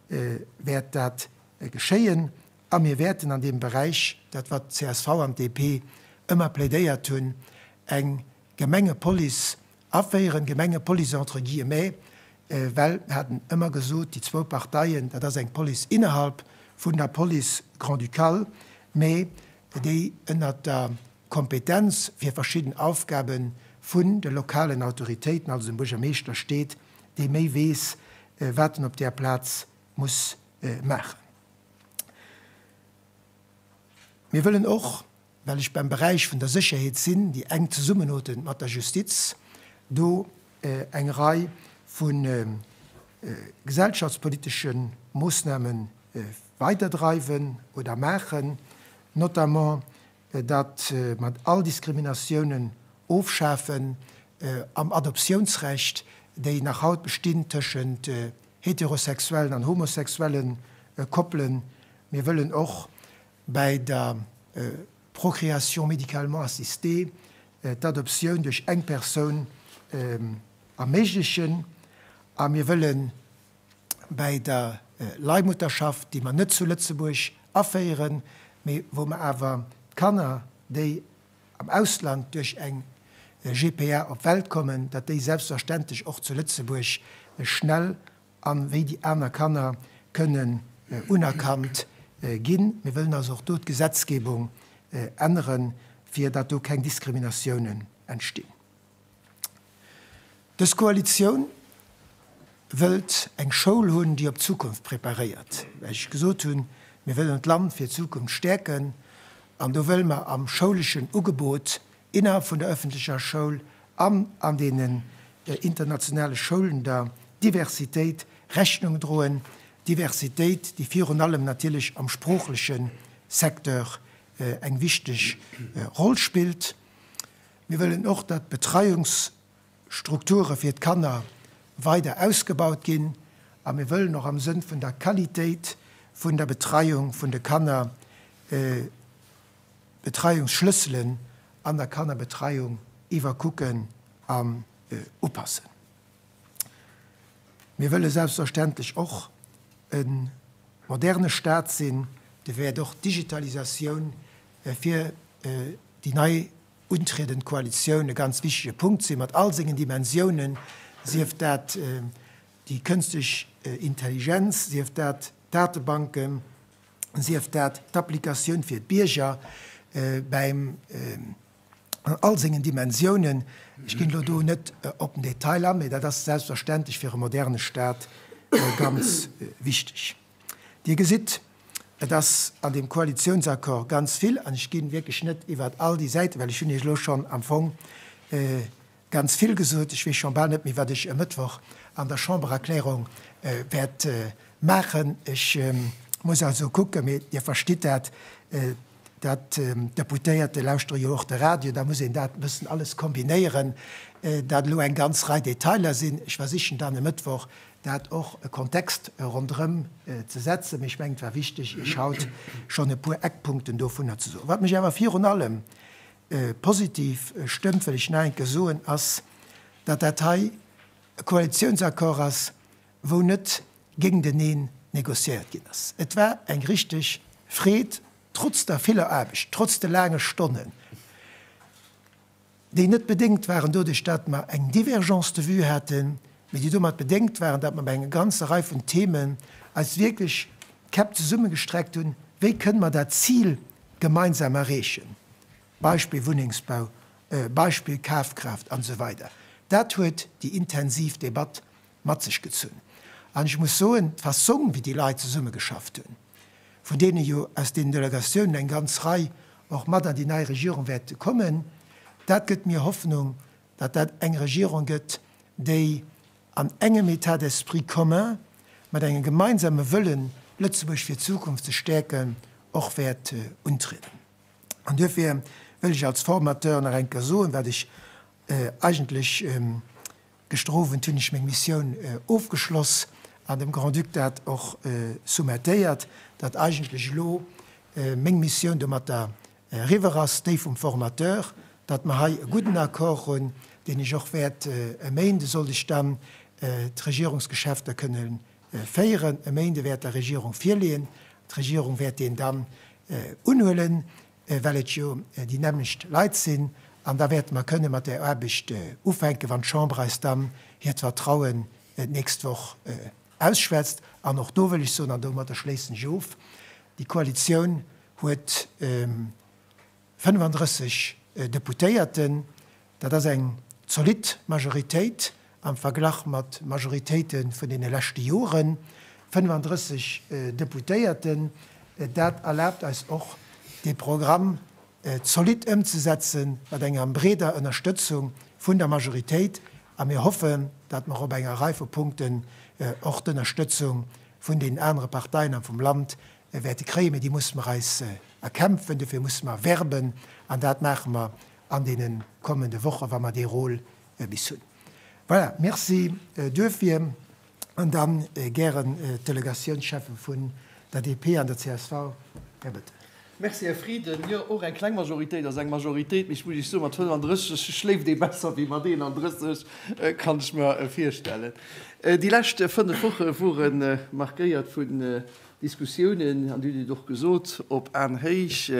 wäert dat geschéien. A mir wäerten an deem Beräich, dat wat d'CSV an d'DP ëmmer plädéiert hunn, eng Gemengepolice aféieren, Gemengepolice entre guillemets, well mir haten ëmmer gesot, déi zwou Parteien, dat ass eng Police innerhalb vun der Police grand-ducale, mä déi ënnert der Kompetenz fir verschidden Aufgabe vun de lokalen Autoritéiten, also dem Buergermeeschter, steet, dee méi weess, wat en op där Plaz muss maachen. Mir wëllen och, well ech beim Beräich vun der Sécherheet sinn, déi enk zesummenhoten mat der Justiz, do eng Rei vu gesellschaftspolitesche Moossname weiderdreiwen oder maachen, notamment datt mer all Diskriminatiounen ofschafen am Adoptiounsrecht, déi nach haut bestinn tëschent heterosexuellen an homosexuelle Koppelen. Mir wëllen och bäi der Procréation médicalement assistée d'Adoptioun duerch eng Persoun erméiglechen a mir wëlle bäi der Leihmutterschaft, déi mer net zu Lëtzebuerg aféieren, mee wou mer awer d'Kanner, déi am Ausland duerch eng GPA op d'Welt kommen, datt déi selbstverständlech och zu Lëtzebuerg schnell an wéi déi aner Kanner kënnen unerkannt ginn. Mir wëllen also och do d'Gesetzgebung änneren, fir datt do keng Diskriminatiounen entstinn. Dës Koalitioun wëllt eng Schoul hunn, déi op d'Zukunft preparéiert. Well ech gesot hunn, mir wëllen d'Land fir d'Zukunft stäerken an do wëlle mer am schouleschen Ugebot innerhalb vun der öffentlecher Schoul an an deenen internationale Schoulen der Diversitéit Rechnung droen, Diversitéit, déi virun allem natierlech am sproochleche Secteur eng wichteg Roll spillt. Mir wëllen och, datt d'Betreiungsstrukture fir d'Kanner weider ausgebaut ginn a mir wëllen och am Sënn vun der Qualitéit vun der Betreiung vun de Kanner d'Betreiungsschlësselen an der Kannerbetreiung iwwerkucken an upassen. Mir wëlle selbstverständlech och e moderne Staat sinn, dofir wäert och d'Digitalisatioun fir déi nei untriedend Koalitioun e ganz wichtege Punkt sinn, mat all sengen Dimensiounen, sief dat déi kënstlech Intelligenz, sief dat d'Datebanken, sief dat d'Applikatioun fir d'Bierger bäim an all sengen Dimensiounen. Ech ginn elo do net op den Detail an, mee dat ass selbstverständlech fir e moderne Staat ganz wichteg. Dir gesitt, et ass an deem Koalitionsaccord ganz vill, an ech gi wierklech net iwwert all déi Säiten, well ech hunn Iech elo schonn am Fong ganz vill gesot. Ech weess scho bal net méi, wat ech e Mëttwoch an der Chambererklärung wäert maachen. Ech muss also kucken, mee Dir verstitt dat, dat d'Deputéierte lauschtere jo och de Radio, da muss een dat e bëssen alles kombinéieren, dat elo eng ganz Rei Detailer sinn. Ech versichen dann e Mëttwoch dat och e Kontext ronderëm ze setzen, mee ech mengen, et war wichteg, Iech haut schonn e puer Eckpunkten dovunner ze soen. Wat mech awer virun allem positiv stëmmt, wëll ech nach eng Kéier soen, ass, datt dat hei e Koalitionsaccord ass, wou net géinteneen négociéiert ginn ass. Et war eng richteg Freed, trotz der viller Aarbecht, trotz de laange Stonnen, déi net bedéngt waren doduerch, datt mer eng Divergence de vues haten, mee déi domat bedéngt waren, datt mer bei enger ganzer Rei vun Themen eis wierklech d'Käpp zesummegestreckt hunn, wéi kënne mer dat Zil gemeinsam erreechen, Beispill Wunnengsbau. Beispill Kafkraaft an esou weider. Dat huet déi intensiv Debatt mat sech gezunn. An ech muss soen, d'Fassong wéi déi Leit zesummegeschafft hunn, vun deene jo aus deenen Delegatiounen eng ganz Rei och mat an déi nei Regierung wäerte kommen, dat gëtt mir Hoffnung, datt dat eng Regierung gëtt, déi an engem État d'esprit commun, mat engem gemeinsame Wëllen, Lëtzebuerg fir d'Zukunft ze stäerken, och wäert untrieden. An duerfir wëll ech als Formateur nach eng Kéier soen, wat ech eigentlech gëschter Owend hunn ech meng Missioun ofgeschloss an dem Grand-Duc dat och soumettéiert, datt eigentlech elo meng Missioun domatter Eriwwer ass déi vum Formateur, datt mer hei e gudden Accord hunn, deen ech och wäert e Méinde, sollt ech dann d'Regierungsgeschäfter kënne féieren, e Méinde wäert der Regierung virleeën. D'Regierung wäert deen dann unhuelen, well et jo déi nämmlecht Leit sinn, an da wäerte mer kënne mat där Aarbecht ufänken, wann d'Chamber eis dann hiert Vertrauen d'nächst Woch ausschwätzt. An och do wëll ech soen, an domadder schléissen ech of, Déi Koalitioun huet 35 Deputéierten. Dat ass eng zolidd Majoritéit am Verglach mat Majoritéite vun deene leschte Joren. 35 Deputéierten, dat erlaabt eis och, dee Programm zolidd ëmzesetze mat enger breeder Ënnerstëtzung vun der Majoritéit. A mir hoffen, datt mer op enger Rei vu Punkten och d'Ënnerstëtzung vun deenen anere Parteien a vum Land wäerte kréien, mee déi musse mer eis erkämpfen, dofir musse mer werben an dat maache mer an deene kommende Wochen, wa mer dee Rôle bis hunn. Voilà, merci duerfir. An da gären d'Delegatiounscheffe vun der DP an der csv, Här Bettel. Merci, Här Frieden. Jo, och eng kleng Majoritéit ass eng Majoritéit, mee ech muss Iech soen, mat 35 schléift ee besser wéi mat 31, kann ech mer virstellen. Déi lescht fënnef Woche wore markéiert vun Diskussiounen, an Dir hutt et och gesot, op Aenhéich.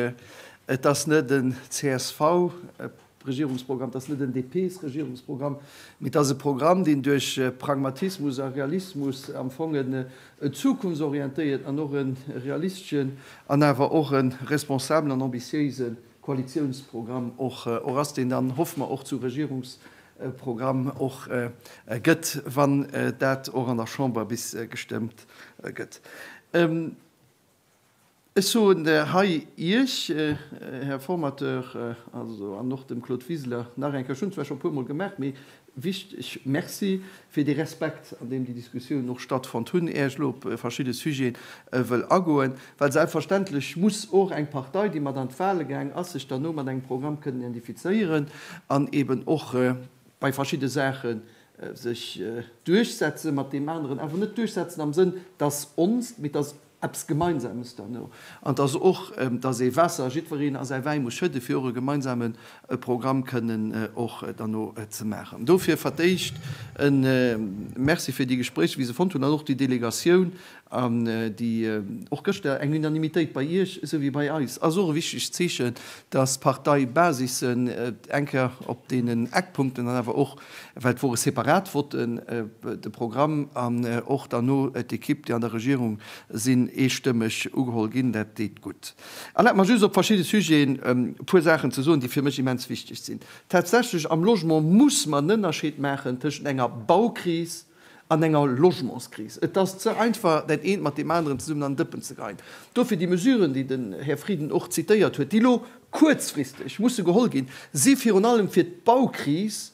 Et ass net en CSV-Regierungsprogramm, et ass net en DP-Regierungsprogramm, mee et ass e Programm, deen duerch Pragmatismus a Realismus am Fong en zukunftsorientéierten an och e realisteschen an awer och e responsabelen an ambitiéise Koalitiounsprogramm och ass, deen dann, hoffe mer, och zu Regierungsprogramm och gëtt, wann dat och an der Chamber bis gestëmmt gëtt. Ech soen hei Iech, Här Formateur, also an och dem Claude Wiseler nach eng Kéier, ech hunn et zwar scho e puermol gemaach, mee wichteg, Merci fir dee Respekt, an deem déi Diskussiounen och stattfonnt hunn, är ech elo op verschidde Sujete wëll agoen. Well selbstverständlech muss och eng Partei, déi mat an d'Wahle gaang ass, sech derno mat engem Programm kënnen identifizéieren an eeben och bei verschidde Saache sech duerchsetzen, mat deem aneren awer net duerchsetzen am Sënn, dass onst, mee dass eppes Gemeinsames derno. An dass och, dass ee Waasser jiddwereen a säi Wäi muss schëdden, fir och e gemeinsame Programm kënnen och derno ze maachen. Dofir fir d'éischt e Merci fir déi Gespréicher, wéi se fonnt hunn, an och déi Delegatioun an déi och gëschter eng Unanimitéit bei Iech esou wéi bei eis ass och e wichtegt Zeechen, dass d'Parteibasissen eng Kéier op deenen Eckpunkten an awer och, well et wore separat Votten, de Programm an och derno d'Equipe, déi an der Regierung sinn, eestëmmeg ugeholl ginn. Dat deet gutt. Erlaabt mer just op verschidde Sujeten e puer Saachen ze soen, déi fir mech immens wichteg sinn. Tatsächlech am Logement muss mer en Ënnerscheed maachen tëschent enger Baukris an enger Logementskris. Et ass ze einfach, dat eent mat deem aneren zesummen an den Dëppen ze geien. Dofir déi Mesuren, déi den Här Frieden och zitéiert huet, déi elo kuerzfristeg musse geholl ginn, si virun allem fir d'Baukris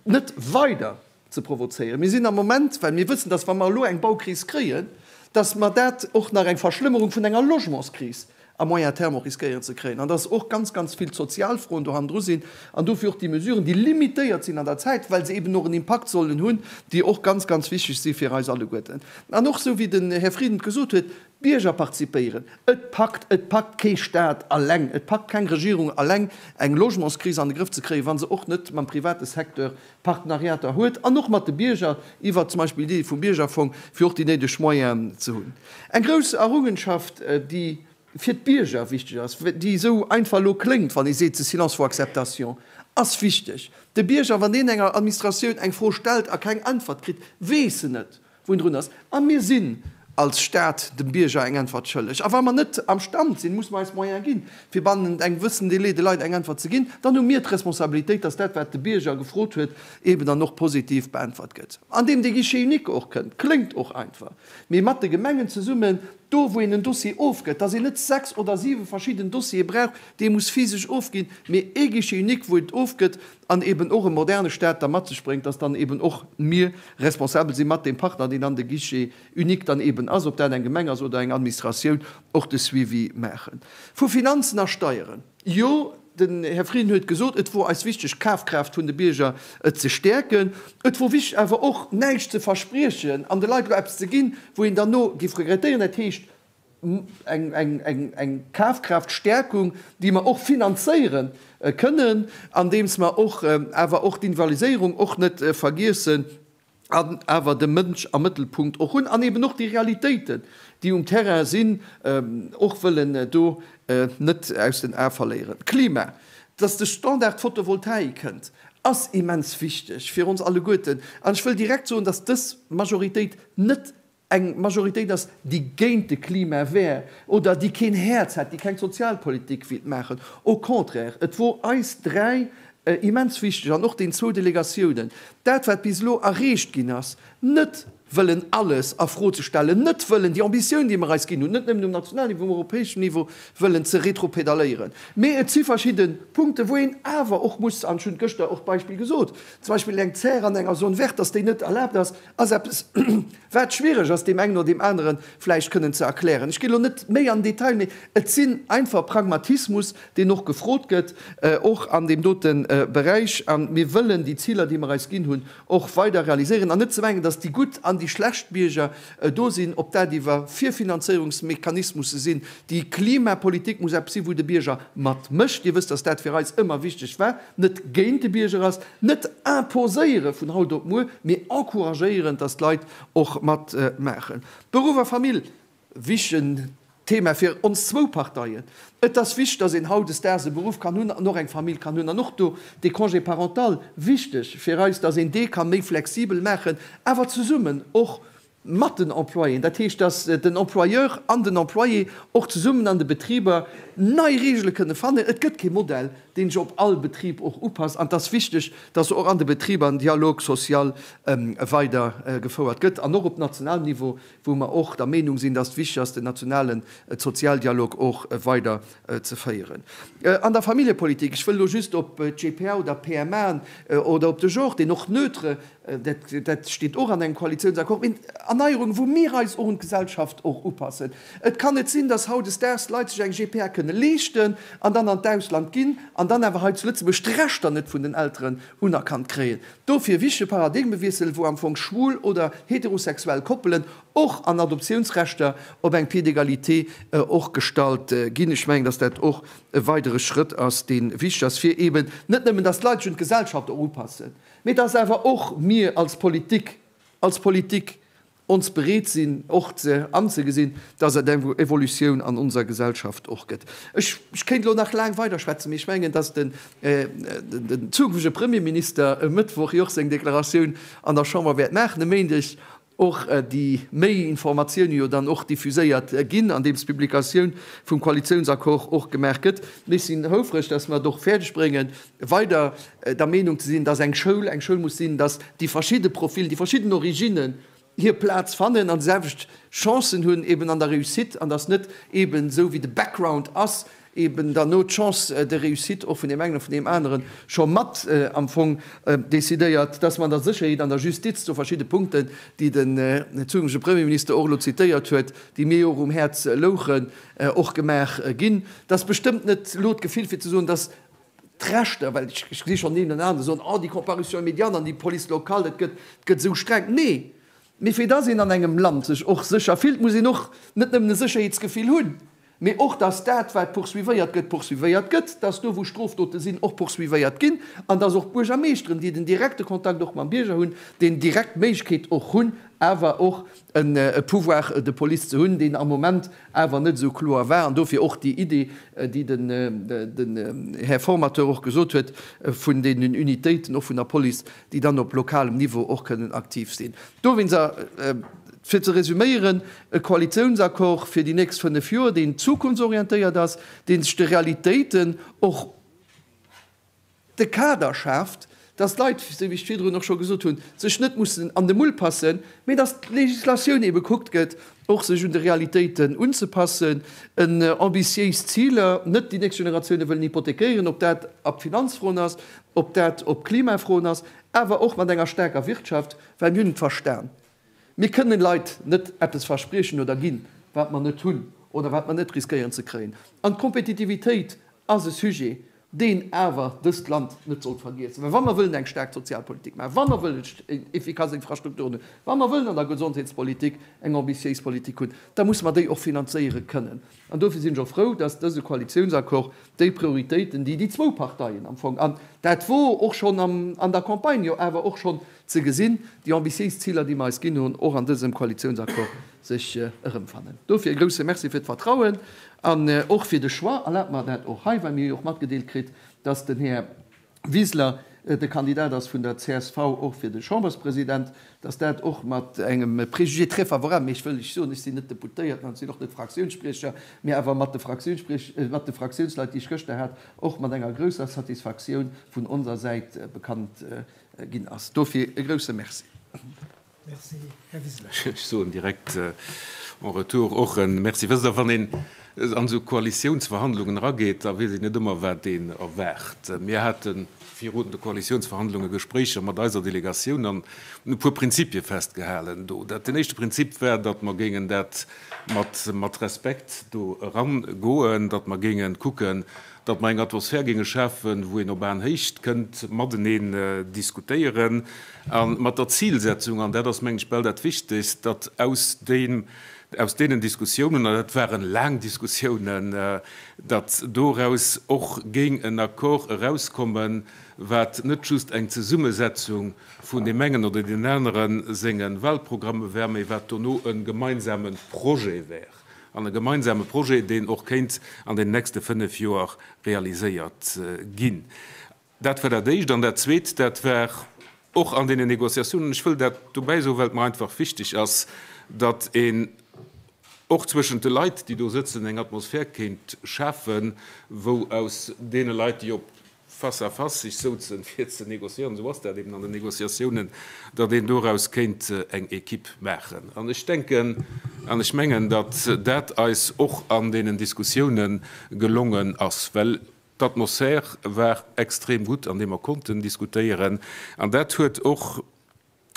net weider ze provozéieren. Mir sinn am Moment, well mir wëssen, dass wa mer elo eng Baukris kréien, dass mer dat och nach eng Verschlëmmerung vun enger Logementskris à moyen terme och riskéieren ze kréien an dass och ganz, ganz vill Sozialfroen do hannendru sinn an dofir och déi Mesuren, déi limitéiert sinn an der Zäit, well se eben och en Impakt sollen hunn, déi och ganz, ganz wichteg si fir eis alleguerten. An och esou wéi den Här Frieden et gesot huet, d'Bierger participéieren. Et packt, et packt kee Stat alleng, et packt keng Regierung alleng, eng Logementskris an de Grëff ze kréien, wa se och net mam private Secteur Partenariater huet an och mat de Bierger iwwert zum Beispill d'Iddi vum Biergerfong, fir och déi néideg Moyenen ze hunn. Eng grouss Errungenschaft, déi fir d'Bierger wichteg ass, déi esou einfach elo kléngt, wann ee seet, ce silence vaut acceptation, ass wichteg. De Bierger, wann deen enger Administratioun eng Fro stellt a keng Äntwert kritt, weess en net, wou en drun ass. A mir sinn. Als Staat dem Bierger eng Äntwert schëlleg. A wa mer net am Stand sinn, musse mer eis Moyen ginn, fir bannent engem gewëssenen Délai de Leit eng Äntwert ze ginn. Dann hu mir d'Responsabilitéit, dass dat, wat de Bierger gefrot huet, eeben dann och positiv beäntwert gëtt. Andeem dee Guichet unique och kënnt, kléngt och einfach, mee mat de Gemengen zesummen, do wou een en Dossier ofgëtt, dass een net sechs oder siwe verschidden Dossiere brauch, déi ee muss physesch ofginn, mee ee Guichet unique, wou et ofgëtt an eeben och e moderne Staat da mat sech bréngt, dass dann eeben och mir responsabel si mat deem Partner, deen dann de Guichet unique dann eeben ass, ob dat eng Gemeng ass oder eng Administratioun, och de Suivi maachen. Vu Finanzen a Steieren, jo, den Här Frieden huet gesot, et wor eis wichteg, d'Kafkraaft vun de Bierger ze stäerken. Et wor wichteg awer och, näischt ze verspriechen an de Leit elo eppes ze ginn, wou een derno géif regrettéieren. Dat heescht, eng Kafkraaftstärkung, déi mer och finanzéiere kënnen, andeems mer och awer och d'Invaliséierung och net vergiessen an awer de Mënsch am Mëttelpunkt och hunn an eben och déi Realitéiten, déi um Terrain sinn, och wëllen do net aus den Ae verléieren. Klima, dass de Standard Photovoltaik kënnt, ass immens wichteg fir ons alleguerten. An ech wëll direkt soen, dass dës Majoritéit net eng Majoritéit ass, déi géint de Klima wär oder déi keen Häerz hätt, déi keng Sozialpolitik wéilt maachen. Au contraire, et wor eis 3 immens wichteg, an och den zwou Delegatiounen, dat wat bis elo erreecht ginn ass, net wëllen alles a Fro ze stellen, net wëllen déi Ambitioun, déi mer eis ginn hunn, net nëmmen um nationalen Niveau, um europäeschen Niveau, wëllen ze retropedalléieren. Mee et si verschidde Punkten, wou een awer och muss, an ech hunn gëschter och d'Beispill gesot, zum Beispill eng Zär an enger Zone verte, dass déi net erlaabt ass, ass eppes, wat schwiereg ass, deem engen oder deem anere vläicht kënnen ze erklären. Ech ginn elo net méi an den Detail, mee et sinn einfach Pragmatismus, deen och gefrot gëtt, och an deem dote Beräich. A mir wëllen déi Ziler, déi mer eis ginn hunn, och weider realiséieren. An net ze mengen, dass déi gutt an déi schlecht Bierger do sinn, ob dat iwwer Virfinanzéierungsmechanismusse sinn. Déi Klimapolitik muss eppes sinn, wou de Bierger matmécht. Dir wësst, dass dat fir eis ëmmer wichteg war, net géint de Bierger ass, net imposéiere vun haut op muer, mee encouragéieren, dass d'Leit och matmaachen. Beruff a Famill, wichtegen Thema fir ons zwou Parteien. Et ass wichteg, dass een hautdesdaags e Beruff kann hunn an och eng Famill kann hunn. An och do dee Congé parental, wichteg fir eis, dass een dee ka méi flexibel maachen, awer zesummen och mat den Employéen, dat heescht, dass den Employeur an den Employé och zesummen an de Betriber nei Regele kënne fannen. Et gëtt kee Modell, deen sech op all Betrib och upasst, an et ass wichteg, dass och an de Betriber en Dialogue social weider gefouert gëtt an och op nationalem Niveau, wou mer och der Meenung sinn, dass et wichteg ass, den nationalen Sozialdialog och weider ze féieren. An der Familljepolitik, ech wëll elo just op d'GPA oder d'PMAen oder op de Genre, deen och neutre Dat steet och an engem Koalitiounsaccord. Mee Erneierungen, wou mir eis och un d'Gesellschaft och upassen. Et kann net sinn, dass hautdesdaags d'Leit sech eng GPA kënne leeschten an dann an d'Ausland ginn an dann awer hei zu Lëtzebuerg d'Rechter net vun den Elteren unerkannt kréien. Dofir e wichtege Paradigmewiessel, wou am Fong schwul oder heterosexuell Koppelen och an Adoptiounsrechter op eng Pied d'égalité och gestallt ginn. Ech mengen, dass dat och e weidere Schrëtt ass, dee wichteg ass, fir eeben net nëmmen, dass d'Leit sech un d'Gesellschaft och upassen, Mee dass awer och mir als Politik, als Politik ons bereet sinn, och ze anzegesinn, dass et eng Evolutioun an onser Gesellschaft och gëtt. Ech, ech kéint elo nach laang weiderschwätzen, mee ech mengen, dass den, den zukünftege Premierminister e Mëttwoch jo och seng Deklaratioun an der Chamber wäert maachen, e Méindeg. och déi méi Informatioune jo dann och diffuséiert ginn, andeems d'Publikatioun vum Koalitiounsaccord och gemaach gëtt. Mir sinn houfreg, dass mer et och fäerdeg bréngen, weider der Meenung ze sinn, dass eng Schoul eng Schoul muss sinn, dass déi verschidde Profilen, déi verschidden Originnen hir Plaz fannen an déi selwecht Chancen hunn eben an der Réussite, an dass net eben esou wéi de Background ass, eben dann no d'Chance de réussite och vun deem engen a vun deem aneren scho mat am Fong decidéiert, dass mer an der Sécherheet, an der Justiz do verschidde Punkten, déi den zukünftege Premierminister och elo zitéiert huet, déi mir jo och um Häerz louchen, och gemaach ginn. Dass bestëmmt net elo d'Gefill fir ze soen, dass d'Rechter, well ech gesi schonn deen oder anere soen, oh déi Comparution immédiate an déi Police locale, dat gëtt, gëtt esou streng. Nee, mee fir dass een an engem Land sech och sécher fillt, muss een och net nëmmen e Sécherheetsgefill hunn, Mee och, dass dat, wat poursuivéiert gëtt, poursuivéiert gëtt, dass do, wou Strofdote sinn, och poursuivéiert ginn an dass och d'Buergermeeschteren, déi den direkte Kontakt och mam Bierger hunn, deen direkt d'Méiglechkeet och hunn, awer och e Pouvoir de police ze hunn, deen am Moment awer net esou kloer war. An dofir och déi Idee, déi den Här Formateur och gesot huet, vun deenen Unitéiten och vun der Police, déi dann op lokalem Niveau och kënnen aktiv sinn. Dowéinst. Fir ze resüméieren, e Koalitiounsaccord fir déi nächst 5 Joer, deen zukunftsorientéiert ass, dee sech de Realitéiten och de Kader schaaft, dass d'Leit, esou wéi ech virdrun och scho gesot hunn, sech net mussen an de Mull passen, mee dass d'Legislatioun ebe kuckt gëtt, och sech un de Realitéiten unzepassen, en ambitiéis Ziler, net déi nächst Generatioune wëllen hypothekéieren, ob dat op Finanzfroen ass, ob dat op Klimafroen ass, awer och mat enger staarker Wirtschaft, well mir hunn et verstan, Mir kënnen Leit net eppes verspriechen oder ginn, wat mer net hunn oder wat mer net riskéieren ze kréien. An d'Kompetitivitéit ass e Sujet, deen awer dëst Land net sollt vergiessen. Well wa mer wëllen eng staark Sozialpolitik maachen, wa mer wëllen efficace Infrastrukturen hunn, wa mer wëllen an der Gesondheetspolitik eng ambitiéis Politik hunn, da musse mer déi och finanzéiere kënnen. An dofir sinn ech och frou, dass dëse Koalitiounsaccord déi Prioritéiten, déi déi zwou Parteien am Fong, an dat wor och schonn an der Campagne jo awer och schonn ze gesinn, déi ambitiéis Ziler, déi mer eis ginn hunn, och an dësem Koalitiounsaccord sech erëmfannen. Dofir e grouse Merci fir d'Vertrauen an och fir de Choix. Erlaabt mer dat och hei, well mir hu jo och matgedeelt kritt, dass den Här Wiseler de Kandidat ass vun der csv och fir de Chamberspresident, dass dat och mat engem Préjugé très favorable, mee ech wëll lech soen, ech sinn net Deputéierten an ech sinn och net Fraktiounsspriecher, mee awer mat de Fraktiounsspriech, mat de Fraktiounsleit, déi ech gëschter hat, och mat enger grousser Satisfaktioun vun onser Säit bekannt ginn ass. Dofir e grouse Merci. Merci, Här Wiseler. Ech soen direkt en retour och e Merci. Wësst Der, wann een an esou Koalitiounsverhandlungen erageet, da weess een net ëmmer, wat een erwaart. Mir hate virun de Koalitiounsverhandlunge Gespréicher mat eiser Delegatioun an hunn e puer Prinzipie festgehalen do. Dat, den éischte Prinzip war, datt mer géingen dat mat, mat Respekt do erangoen, datt mer géinge kucken, datt mer eng Atmosphär géinge schafen, wou een op Aenhéicht kënnt mateneen diskutéieren a mat der Zilsetzung, an dat ass, mengen ech, bal dat Wichtegst, datt aus deem, aus deenen Diskussiounen, an dat ware laang Diskussiounen, datt doraus och géing en Accord erauskommen, wat net just eng Zesummesetzung vun deem engen oder deenen anere senge Wahlprogramme wär, mä wat dono e gemeinsame Projet wär. An e gemeinsame Projet, deen och kéint an den nächste 5 Joer realiséiert ginn. Dat war dat Éischt. An dat Zweet, dat war och an deenen Négociatiounen, ech wëll dat dobäi soen, well et mer einfach wichteg ass, datt een och zwëschent de Leit, déi do sëtzen, eng Atmosphär kéint schafen, wou aus deene Leit, déi op face à face sech souzen, fir ze négociéieren, esou ass dat eben an den Négociatiounen, datt een doraus kéint eng Equipe maachen. An ech denken an ech mengen, datt dat eis och an deenen Diskussiounen gelongen ass, well d'Atmosphär war extrem gutt, an deem mer konnten diskutéieren. An dat huet och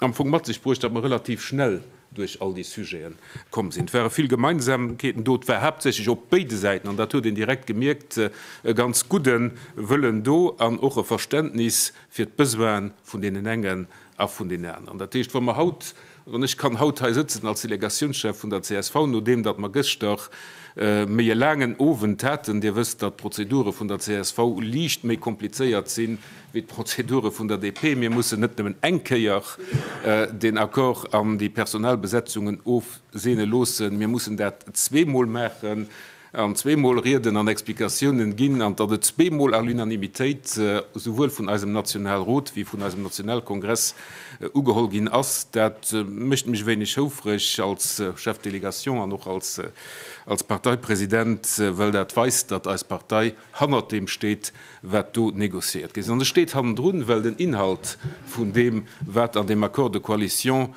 am Fong mat sech bruecht, datt mer relativ schnell duerch all déi Sujete komm sinn. Et ware vill Gemeinsamkeeten do. Et war haaptsächlech op béide Säiten, an dat huet een direkt gemierkt, e ganz gudde Wëllen do an och e Verständnis fir d'Besoine vun deenen engen a vun deenen aneren. Dat heescht, wa mer haut, wann ech kann haut hei sëtzen als Delegatiounschef vun der csv, nodeem datt mer gëschter méi e laangen Owend haten, Dir wësst, datt d'Prozedure vun der csv liicht méi komplizéiert sinn wéi d'Prozedure vun der DP. Mir mussen net nëmmen eng Kéier deen Accord an déi Personalbesetzungen ofseene loossen, mir mussen dat zweemol maachen an zweemol Rieden an Explikatiounen ginn, an datt et zweemol à l'unanimitéit souwuel vun eisem Nationalrot wéi vun eisem Nationalkongress ugeholl ginn ass, dat mécht mech e wéineg houfreg als Chef de délégation an och als Parteipresident, well dat weist, datt eis Partei hannert deem steet, wat do négociéiert ginn ass. An e steet hannendrun, well den Inhalt vun deem, wat an deem Accord de coalition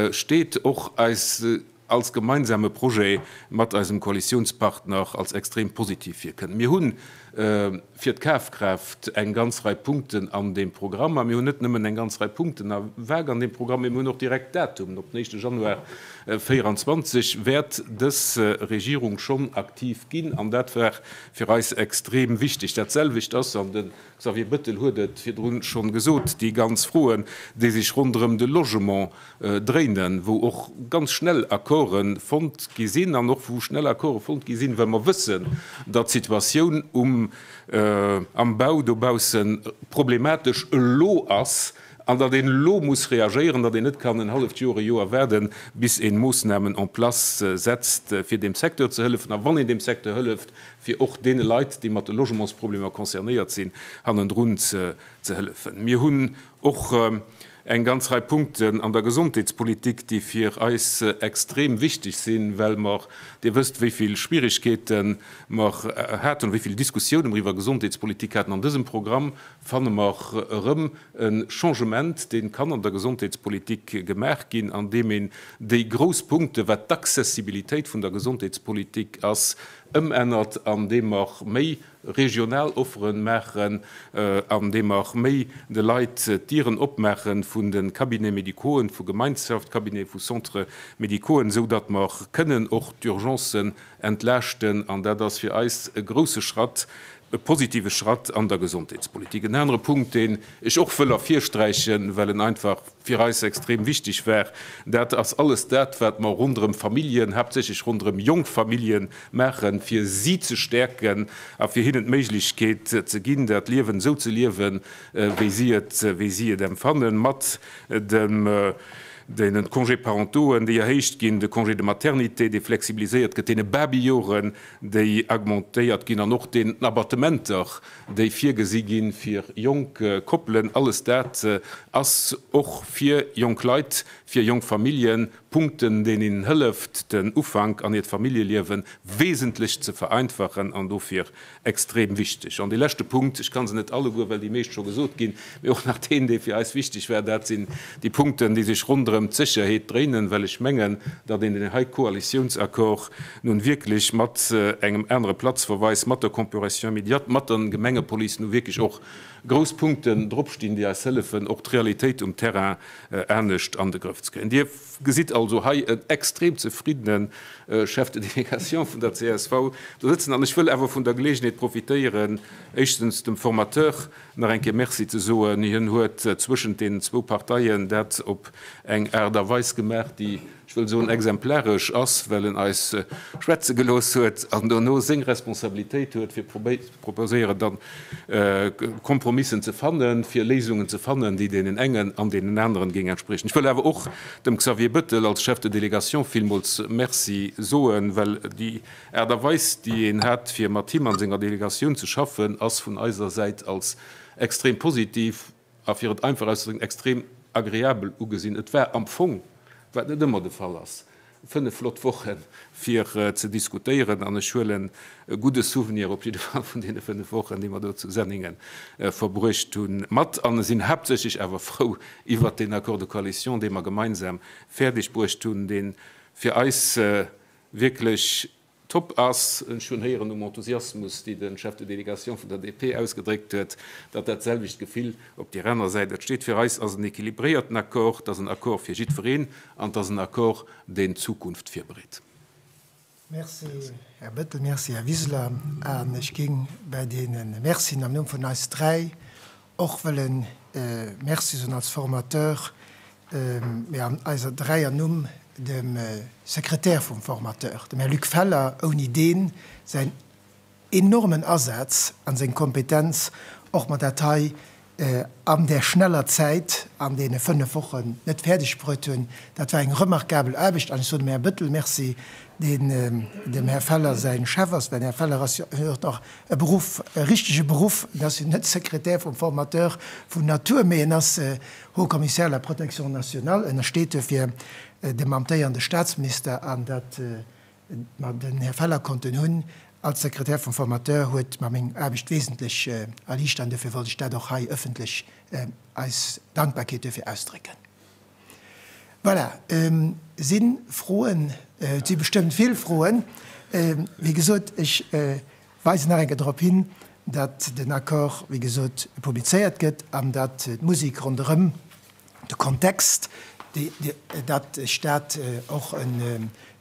steet, och eis als gemeinsame Projet mat eisem Koalitionspartner als extrem positiv virkënnt. Mir hu fir d'Kafkraaft eng ganz Rei Punkten an deem Programm. A mir hunn net nëmmen eng ganz Rei Punkten a vag an deem Programm, mee mir hunn och direkt Datumen. Op den éischte Januar 2024 wäert dës Regierung schonn aktiv ginn. An dat war fir eis extrem wichteg. Dat selwecht ass, an de Xavier Bettel huet et virdrun schonn gesot, déi ganz Froen, déi sech ronderëm de Logement dréinen, wou och ganz schnell Accorde fonnt gi sinn an och wou schnell Accorde fonnt gi sinn, well mer wëssen, datt d'Situatioun um am Bau dobausse problematesch elo ass an datt een elo muss reagéieren, datt een net kann en halleft Joer, e Joer waarden, bis ee Moossnamen en place setzt, fir deem Secteur ze hëllefen. A wann een deem Secteur hëlleft, fir och deene Leit, déi mat de Logementsproblemer concernéiert sinn, hannendrun ze hëllefen. Mir hunn och. eng ganz Rei Punkten an der Gesondheetspolitik, déi fir eis extrem wichteg sinn, well mer, Dir wësst, wéi vill Schwierigkeete mer haten, wéi vill Diskussiounen mer iwwer Gesondheetspolitik haten. An dësem Programm fanne mer erëm e Changement, dee kann an der Gesondheetspolitik gemaach ginn, andeem een déi grouss Punkte, wat d'Accessibilitéit vun der Gesondheetspolitik ass, ëmännert, andeem mer méi regional Offere maachen, andeem mer méi de Leit d'Dieren opmaache vun de Cabinets médicauxen, vu Gemeinschaftscabineten, vu Centres médicauxen, esou datt mer kënnen och d'Urgencen entlaaschten. An dat ass fir eis e grouse Schratt, e positive Schratt an der Gesondheetspolitik. En anere Punkt, deen ech och wëll ervirsträichen, well en einfach fir eis extrem wichteg war, dat ass alles dat, wat mer ronderëm Familljen, haaptsächlech ronderëm jonk Familljen maachen, fir si ze stäerken a fir hinnen d'Méiglechkeet ze ginn, dat Liewen esou ze liewen, wéi si et, wéi si et empfannen, mat dem deenen Congés parentauxen, déi erhéicht ginn, de Congé de maternité, dee flexibiliséiert gëtt, deene Babyjoren, déi augmentéiert ginn an och den Abattementer, déi virgesi gi fir jonk Koppelen. Alles dat ass och fir jonk Leit, fir jonk Familljen Punkten, deen hinnen hëlleft, den Ufank an hiert Familljeliewe wesentlech ze vereinfachen an dofir extrem wichteg. An dee leschte Punkt, ech ka se net alleguer, well déi meescht scho gesot ginn, mee och nach deen, dee fir eis wichteg war, dat sinn déi Punkten, déi sech ronderëm d'Sécherheet dréinen, well ech mengen, datt een deen hei Koalitiounsaccord nun wierklech mat engem anere Platzverweis, mat der Comparution immédiate, mat der Gemengepolice nu wierklech och grouss Punkten dropstinn, déi eis hëllefen, och d'Realitéit um Terrain anescht an de Grëff ze kréien. Dir gesitt also hei en extrem zefriddene Chef de délégation vun der csv do sëtzen. An ech wëll awer vun der Geleegenheet profitéieren, éischtens dem Formateur nach eng Kéier Merci ze soen. Hien huet zwëschent deenen zwou Parteien dat op eng Aart a Weis gemaach, déi, ech wëll soen, exemplaresch ass, well en eis schwätze gelooss huet an dono seng Responsabilitéit huet, fir proposéieren, dann Kompromissen ze fannen, fir Léisungen ze fannen, déi deenen engen an deenen aneren géing entspriechen. Ech wëll awer och dem Xavier Bettel als Chef de délégation villmools Merci soen, well déi Aart a Weis, déi een hat, fir mat him an senger Delegatioun ze schaffen, ass vun eiser Säit als extrem positiv a, fir et einfach auszedrécken, extrem agreabel ugesinn. Et war am Fong, wat net ëmmer de Fall ass, 5 flott Woche fir ze diskutéieren an ech huelen e gudde Souvenir op jidde Fall vun deene 5 Wochen, déi mer do zu Senningen verbruecht hunn, mat an sinn haaptsächlech awer frou iwwert deen Accord de coalition, dee mer gemeinsam fäerdeg bruecht hunn, dee fir eis wierklech top ass. Ech hunn héieren um Enthusiasmus, déi de Chef de délégation vun der DP ausgedréckt huet, datt dat selwecht Gefill op deer aner Säit entsteet. Fir eis ass en équilibréierten Accord, et ass en Accord fir jiddwereen an et ass en Accord, deen d'Zukunft virbereet. Merci, Här Bettel. Merci, Här Wiseler. An ech géing bäi deene Mercien am Numm vun eis dräi och wëllen Merci soen als Formateur, mee an eiser dräier Numm dem Sekretär vum Formateur, dem Här Luc Feller, ouni deen säin enormen Asaz an seng Kompetenz och mer dat hei an där schneller Zäit, an deene 5 Wochen, net fäerdeg bruet hunn. Dat war eng remarkabel Aarbecht an ech soen dem Här Bettel Merci, deen dem Här Feller säi Chef ass, well den Här Feller ass jo huet och e Beruff, e richtege Beruff, en ass jo net Sekretär vum Formateur vun Natur, mee en ass Haut Commissaire à la protection nationale, en steet duerfir dem amtéierende Statsminister an dat mer den Här Feller konnten hunn als Sekretär vum Formateur, huet mer meng Aarbecht wesentlech erliichtert an duerfir wollt ech dat och hei ëffentlech eis Dankbarkeet duerfir ausdrécken. Voilà, si Froen? Et si bestëmmt vill Froen. Wéi gesot, ech weisen nach eng Kéier drop hin, datt den Accord, wéi gesot, publizéiert gëtt an datt d'Musek ronderëm de Kontext, datt ech dat och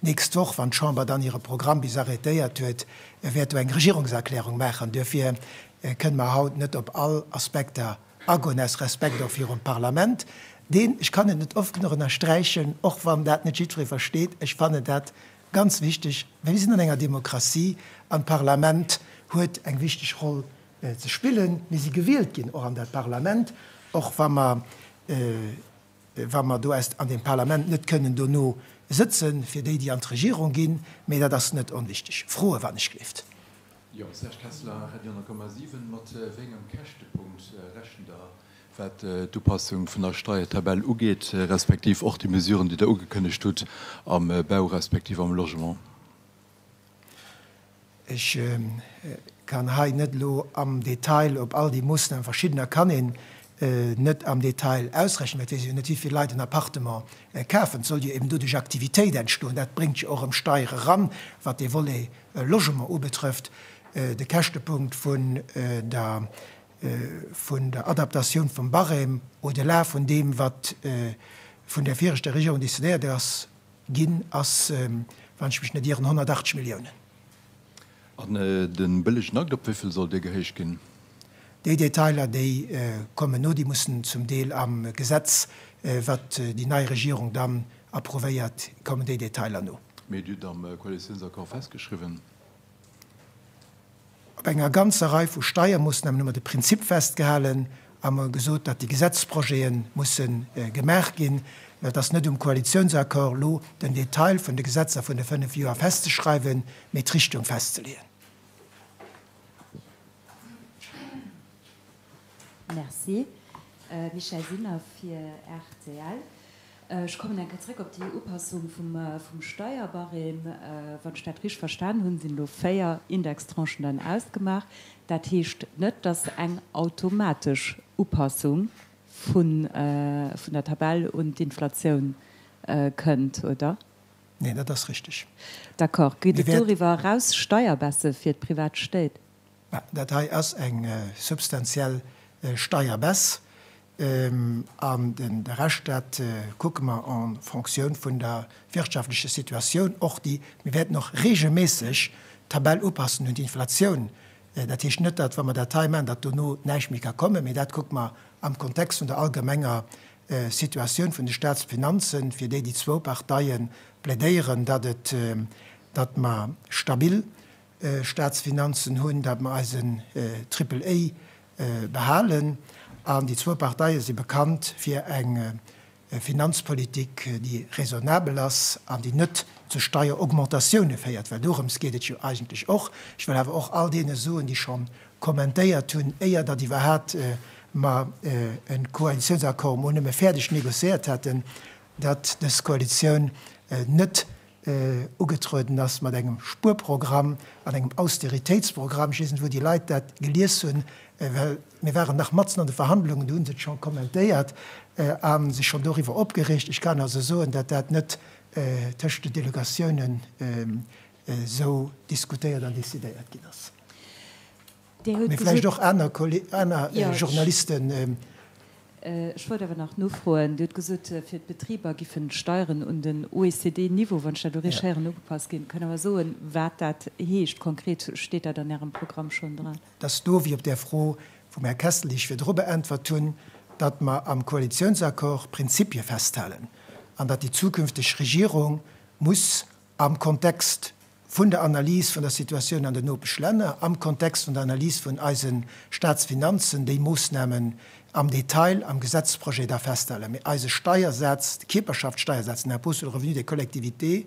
nächst Woch, wann d'Chamber dann hire Programm bis arrêtéiert huet, wäert do eng Regierungserklärung maachen. Duerfir kënne mer haut net op all Aspekter agoen, aus Respekt och virum Parlament, deen, ech kann et net oft genuch ënnersträichen, och wann dat net jiddweree versteet, ech fannen dat ganz wichteg, well mir sinn an enger Demokratie an d'Parlament huet eng wichteg Roll ze spillen. Mir si gewielt ginn och an dat Parlament, och wa mer, wa mer do aus an deem Parlament net kënnen dono sëtzen, fir déi, déi an d'Regierung ginn, mee dat ass net onwichteg. Froe wann ech gleeft. Jo, Serge Kessler, Radio 10,7, Mat wéi engem Käschtepunkt rechent Der? Wat d'Upassung vun der Steiertabell ugeet, respektiv och déi Mesuren, déi Der ugekënnegt hutt am Bau respektiv am Logement. Ech kann hei net elo am Detail op all déi Moossnamen, verschiddener kann een net am Detail ausrechnen, well et weess ee jo net, wéi vill Leit en Appartement kafen. Et soll jo eben doduerch Aktivitéit entstoen. Dat bréngt jo och erëm Steiere eran, wat dee Volet Logement ubetrëfft. De Käschtepunkt vun der vun der Adaptatioun vum Barème au-delà vun deem, wat vun der viregter Regierung decidéiert ass ginn, ass, wann ech mech net ieren, 180 Milliounen. An de bëllegen Akt, op wéi vill soll dee gehéicht ginn? Déi Detailer, déi kommen no, déi mussen zum Deel am Gesetz, wat déi nei Regierung dann approuvéiert, kommen déi Detailer no. Mee Dir hutt am Koalitiounsaccord festgeschriwwen. Op enger ganzer Rei vu Steiermoossnamen hu mer de Prinzip festgehalen a mer gesot, datt déi Gesetzprojete musse gemaach ginn. Mä et ass net um Koalitionsaccord, elo den Detail vun de Gesetzer vun de fënnf Joer festzeschreiwen, mee d'Richtung festzeleeën. Merci. Michèle Sinner fir rtl. Ech kommen eng Kéier zréck op déi Upassung vum Steierbarème. Wann ech dat richteg verstan hunn, sinn elo 4 Indextranchen dann ausgemaach. Dat heescht net, datt eng automatesch Upassung vun der Tabell un d'Inflatioun kënnt, oder? Neen, dat ass richteg. D'accord. Geet et doriwwer eraus Steierbaisse fir d'privat Stéit? Dat hei ass eng substantiell Steierbaisse. An de Rescht, dat kucke mer en Fonctioun vun der wirtschaftlecher Situatioun. Och déi, mir wäerten och regelméisseg d'Tabell upassen un d'Inflatioun. Dat heescht net, datt, wa mer dat hei maachen, datt dono näischt méi ka kommen, mee dat kucke mer am Kontext vun der allgemenger Situatioun vun de Staatsfinanzen, fir déi déi zwou Parteie plädéieren, datt et, datt mer stabil Staatsfinanzen hunn, datt mer eisen Triple A behalen. An déi zwou Parteie si bekannt fir eng Finanzpolitik, déi raisonnabel ass an déi net zu Steieraugmentatioune féiert, well dorëms geet et jo eigentlech och. Ech wëll awer och all deene soen, déi scho kommentéiert hunn, éier datt iwwerhat mer e Koalitiounsaccord mol nëmme fäerdeg négociéiert haten, datt dës Koalitioun net ugetrueden ass mat engem Spuerprogramm an engem Austeritéitsprogramm. Ech weess net, wou déi Leit dat gelies hunn, well mir waren nach matzen an de Verhandlungen, do hu se et scho kommentéiert a sech schonn doriwwer opgereegt. Ech kann also soen, datt dat net tëscht de Delegatiounen esou diskutéiert an decidéiert ginn ass. Mee vläicht och aner Journalisten. Ech wollt awer nach nofroen, Dir hutt gesot, fir d'Betriber giffen d'Steieren un den OECD-Niveau, wann ech dat elo richteg héieren, ugepasst ginn. Kënnt Der mer soen, wat dat heescht konkret? Steet dat an Ärem Programm schonn dran? Et ass do, wéi op där Fro vum Här Kessel, déi ech virdru beäntwert hunn, datt mer am Koalitionsaccord Prinzipie festhalen an datt déi zukünfteg Regierung muss am Kontext vun der Analys vun der Situatioun an den Nopeschlänner, am Kontext vun der Analys vun eise Staatsfinanzen déi Moossnamen am Detail am Gesetzprojet da festhalen. Mee eise Steiersaz, de Kierperschaftssteiersaz, den Impôt sur le revenu des collectivités,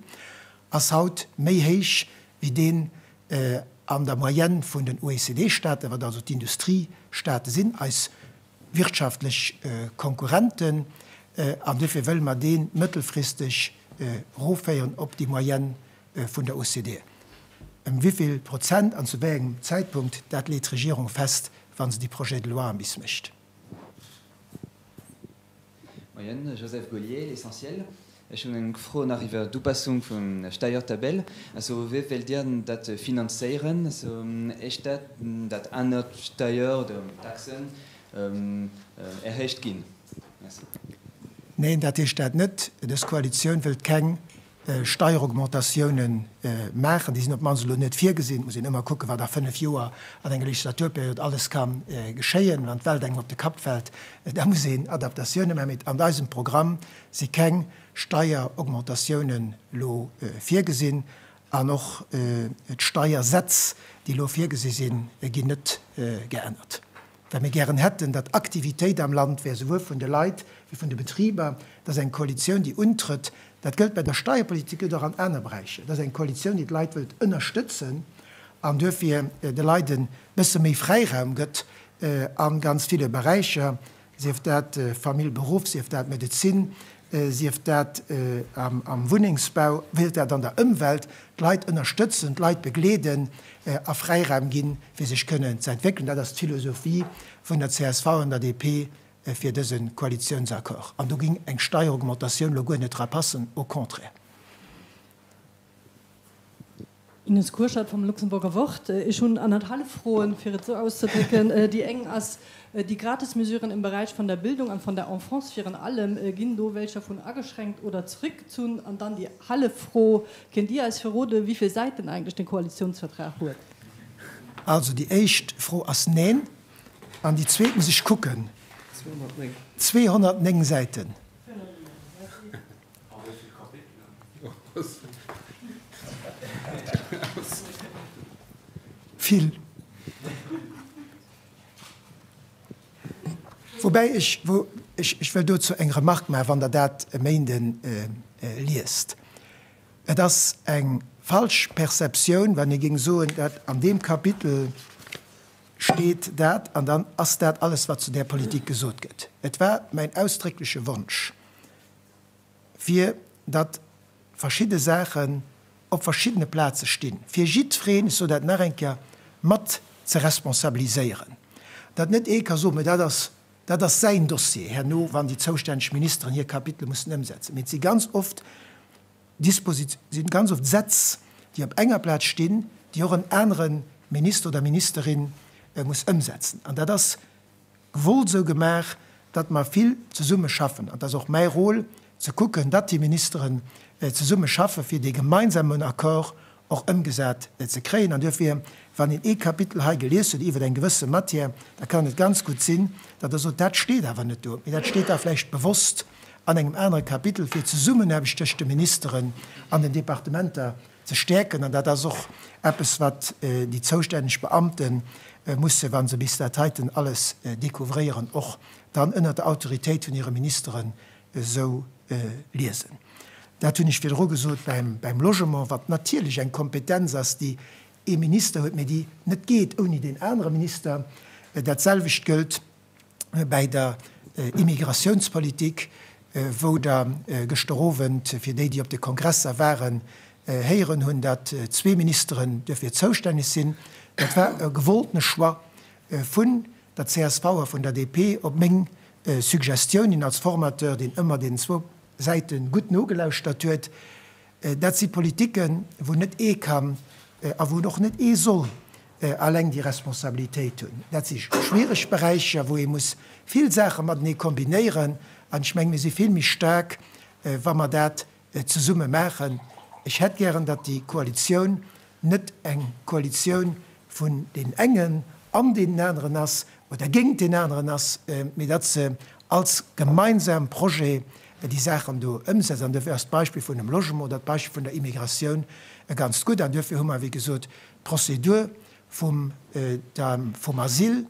ass haut méi héich wéi deen an der Moyenne vun den OECD-Staaten, wat also d'Industriestaate sinn, eis wirtschaftlech Konkurrenten. An duerfir wëlle mer dee mëttelfristeg erofféieren op déi Moyenne vun der OCDE. Ëm wéivill Prozent an zu wéi engem Zäitpunkt, dat leet d'Regierung fest, wa se déi Projets de loi bis mécht. Moien, Joseph Gaulier, L'Essentiel. Ech hunn eng Fro nach iwwer d'Upassung vum Steiertabell. Also wéi wéllt Dir dat finanzéieren? Also heescht dat, datt aner Steier oder Taxen erhéicht ginn? Merci. Neen, dat heescht dat net. Dës Koalitioun wëllt keng Steieraugmentatioune maachen. Déi sinn op d'mannst elo net virgesinn. Et muss een ëmmer kucken, wat a fënnef Joer an enger Legislaturperiod alles ka geschéien. Wann d'Welt engem op de Kapp fält, da muss een Adaptatioune maachen. Mee an eisem Programm si keng Steieraugmentatiounen elo virgesinn. An och d'Steiersätz, déi elo virgesi sinn, ginn net geännert. Well mir gären hätten, datt Aktivitéit am Land wär, souwuel vun de Leit wéi vun de Betriber. Dat ass eng Koalitioun, déi untrëtt. Dat gëllt bei der Steierpolitik, gëllt och an aner Beräicher. Dat ass eng Koalitioun, déi d'Leit wëllt ënnerstëtzen an duerfir de Leit e bësse méi Fräiraum gëtt a ganz ville Beräicher. Sief dat Famill, Beruff, sief dat Medezin, sief dat am Wunnengsbau, sief dat an der Ëmwelt, d'Leit ënnerstëtzen, d'Leit begleeden a Fräiraum ginn, fir sech kënnen ze entwéckelen. Dat ass d'Philosophie vun der csv an der DP fir dëse Koalitiounsaccord. An do géing eng Steieraugmentatioun elo guer net dra passen, au contraire. Ines Kurschat vom Luxemburger Wort. Ech hunn annerthallef Froen, fir et esou auszedrécken. Déi eng ass, Déi Gratismesuren im Bereich von der Bildung an von der Enfance virun allem, ginn do welcher vun ageschränkt oder zrückgezunn? An dann déi hallef Fro, Kéint Dir eis verrode wéi vill Säiten eigentlech den Koalitionsvertrag huet? Also déi éischt Fro ass Neen. An déi zweet muss ech kucken. 209 Säiten. Vill. Woubäi ech, wou ech, ech wëll dozou eng Remarque maachen, wann Der dat e Méinden liest. Et ass eng falsch Perceptioun, wann ee géing soen, dat an deem Kapitel steet dat an dann ass dat alles, wat zu där Politik gesot gëtt. Et war mäin ausdréckleche Wonsch, fir datt verschidde Saachen op verschiddene Plaze stinn, fir jiddwereen, ech soen dat nach eng Kéier, mat ze responsabiliséieren. Datt net ee ka soen, mä dat ass, dat ass säin Dossier herno, wann déi zoustänneg Ministeren hir Kapitele mussen ëmsetzen. Mee et si ganz oft Disposit, sinn ganz oft Sätz, déi op enger Plaz stinn, déi och en anere Minister oder Ministerin muss ëmsetzen. An dat ass gewollt esou gemaach, datt mer vill zesumme schaffen. An et ass och mäi Rôle ze kucken, datt déi Ministeren zesumme schaffe fir dee gemeinsamen Accord och ëmgesat ze kréien. An duerfir, wann een ee Kapitel hei gelies huet iwwer eng gewësse Matière, da kann et ganz gutt sinn, datt Der sot, dat steet awer net do, mee dat steet da vläicht bewosst an engem anere Kapitel, fir d'Zesummenaarbecht tëscht de Ministeren an den Departementer ze stäerken. An dat ass och eppes, wat déi zoustänneg Beamte musse, wa se bis dat heiten alles découvréieren, och dann ënnert der Autoritéit vun hire Ministeren esou liesen. Dat hunn ech virdru gesot beim Logement, wat natierlech eng Kompetenz ass, déi ee Minister huet, mee déi net geet ouni deen anere Minister. Dat selwecht gëllt bäi der Immigratiounspolitik, wou Der gëschter Owend, fir déi, déi op de Kongresser waren, héieren hunn, datt zwee Ministeren duerfir zoustänneg sinn. Dat war e gewolltene Choix vun der csv a vun der DP op meng Suggestioun hin als Formateur, deen ëmmer deenen zwou Säite gutt nogelauschtert huet. Dat si Politiken, wou net ee kann a wou och net ee soll alleng déi Responsabilitéit hunn. Dat si schwiereg Beräicher, wou ee muss vill Saache matenee kombinéieren. An ech mengen, mir si vill méi staark, wa mer dat zesumme maachen. Ech hätt gären, datt déi Koalitioun net eng Koalitioun vun deenen engen an deenen aneren ass oder géint deen aneren ass, mee datt se als gemeinsam Projet déi Saachen do ëmsetzt. An duerfir ass d'Beispill vun dem Logement oder d'Beispill vun der Immigratioun e ganzt gutt. An duerfir hu mer, wéi gesot, d'Prozedur vum vum Asyl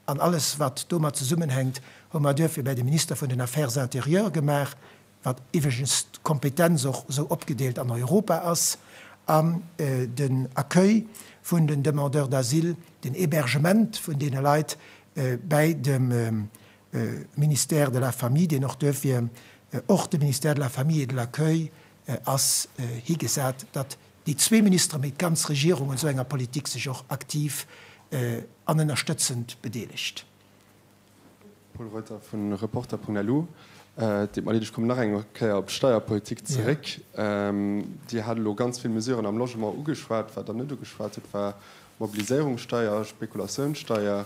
an alles, wat domat zesummenhänkt, hu mer duerfir bäi de Minister vun den Affaires intérieures gemaach, wat iwwregens d'Kompetenz och esou opgedeelt an Europa ass, an den Accueil vun den Demandeurs d'asile, den Hébergement vun deene Leit bäi dem Ministère de la Famille, deen och duerfir och de Ministère de la Famille et de l'Accueil ass, higesat, datt déi zwee Ministere, mee d'ganz Regierung un esou enger Politik sech och aktiv an ënnerstëtzend bedeelegt. Paul Reuter vu Reporter.lu, Et deet mer leed, ech kommen nach eng Kéier op d'Steierpolitik zeréck. Dir hat elo ganz vill Mesuren am Logement ugeschwat. Wat Der net ugeschwat hutt, war Mobiliséierungssteier, Spekulatiounssteier.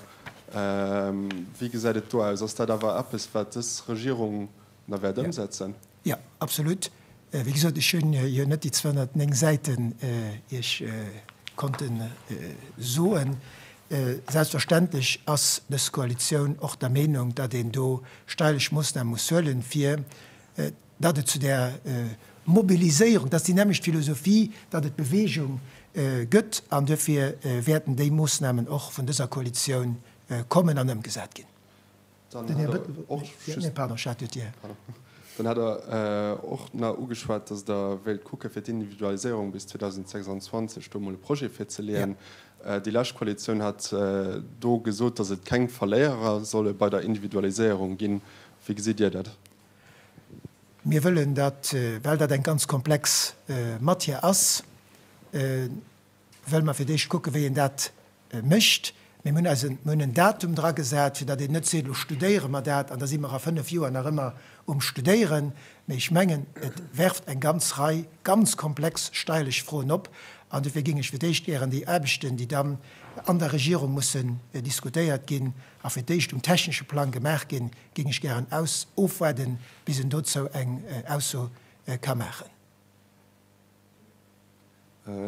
Wéi gesäit et do aus? Ass dat awer eppes, wat dës Regierung nach wäert ëmsetzen? Jo, absolut. Wéi gesot, ech hunn jo net déi 209 Säiten Iech konnte soen. Selbstverständlech ass dës Koalitioun och der Meenung, datt een do steierlech Moossname muss huelen, fir datt et zu där Mobiliséierung, dat ass déi nämmlecht Philosophie, datt et Bewegung gëtt. An duerfir wäerten déi Moossnamen och vun dëser Koalitioun kommen an ëmgesat ginn. Dann hat Der och just, pardon. Dann hat Der och nach ugeschwat, dass Der wéilt kucke fir d'Individualiséierung bis 2026 do emol e Projet virzeleeën. Déi lescht Koalitioun hat do gesot, dass et keng Verléierer solle bei der Individualiséierung ginn. Wéi gesitt Dir dat? Mir wëllen dat, well dat eng ganz komplex Matière ass, wëlle mer fir d'éischt kucken, wéi een dat mécht. Mir hunn eis en, mir hunn en Datum dragesat, fir datt een net seet, elo studéiere mer dat an da si mer a fënnf Joer nach ëmmer um Studéieren. Mee ech mengen, et werft eng ganz Rei ganz komplex steierlech Froen op. An dofir géing ech fir d'éischt gären déi Aarbechten, déi dann an der Regierung mussen diskutéiert ginn a fir d'éischt um technesche Plang gemaach ginn, géing ech gären aus, ofwaarden, bis en dozou eng Ausso ka maachen.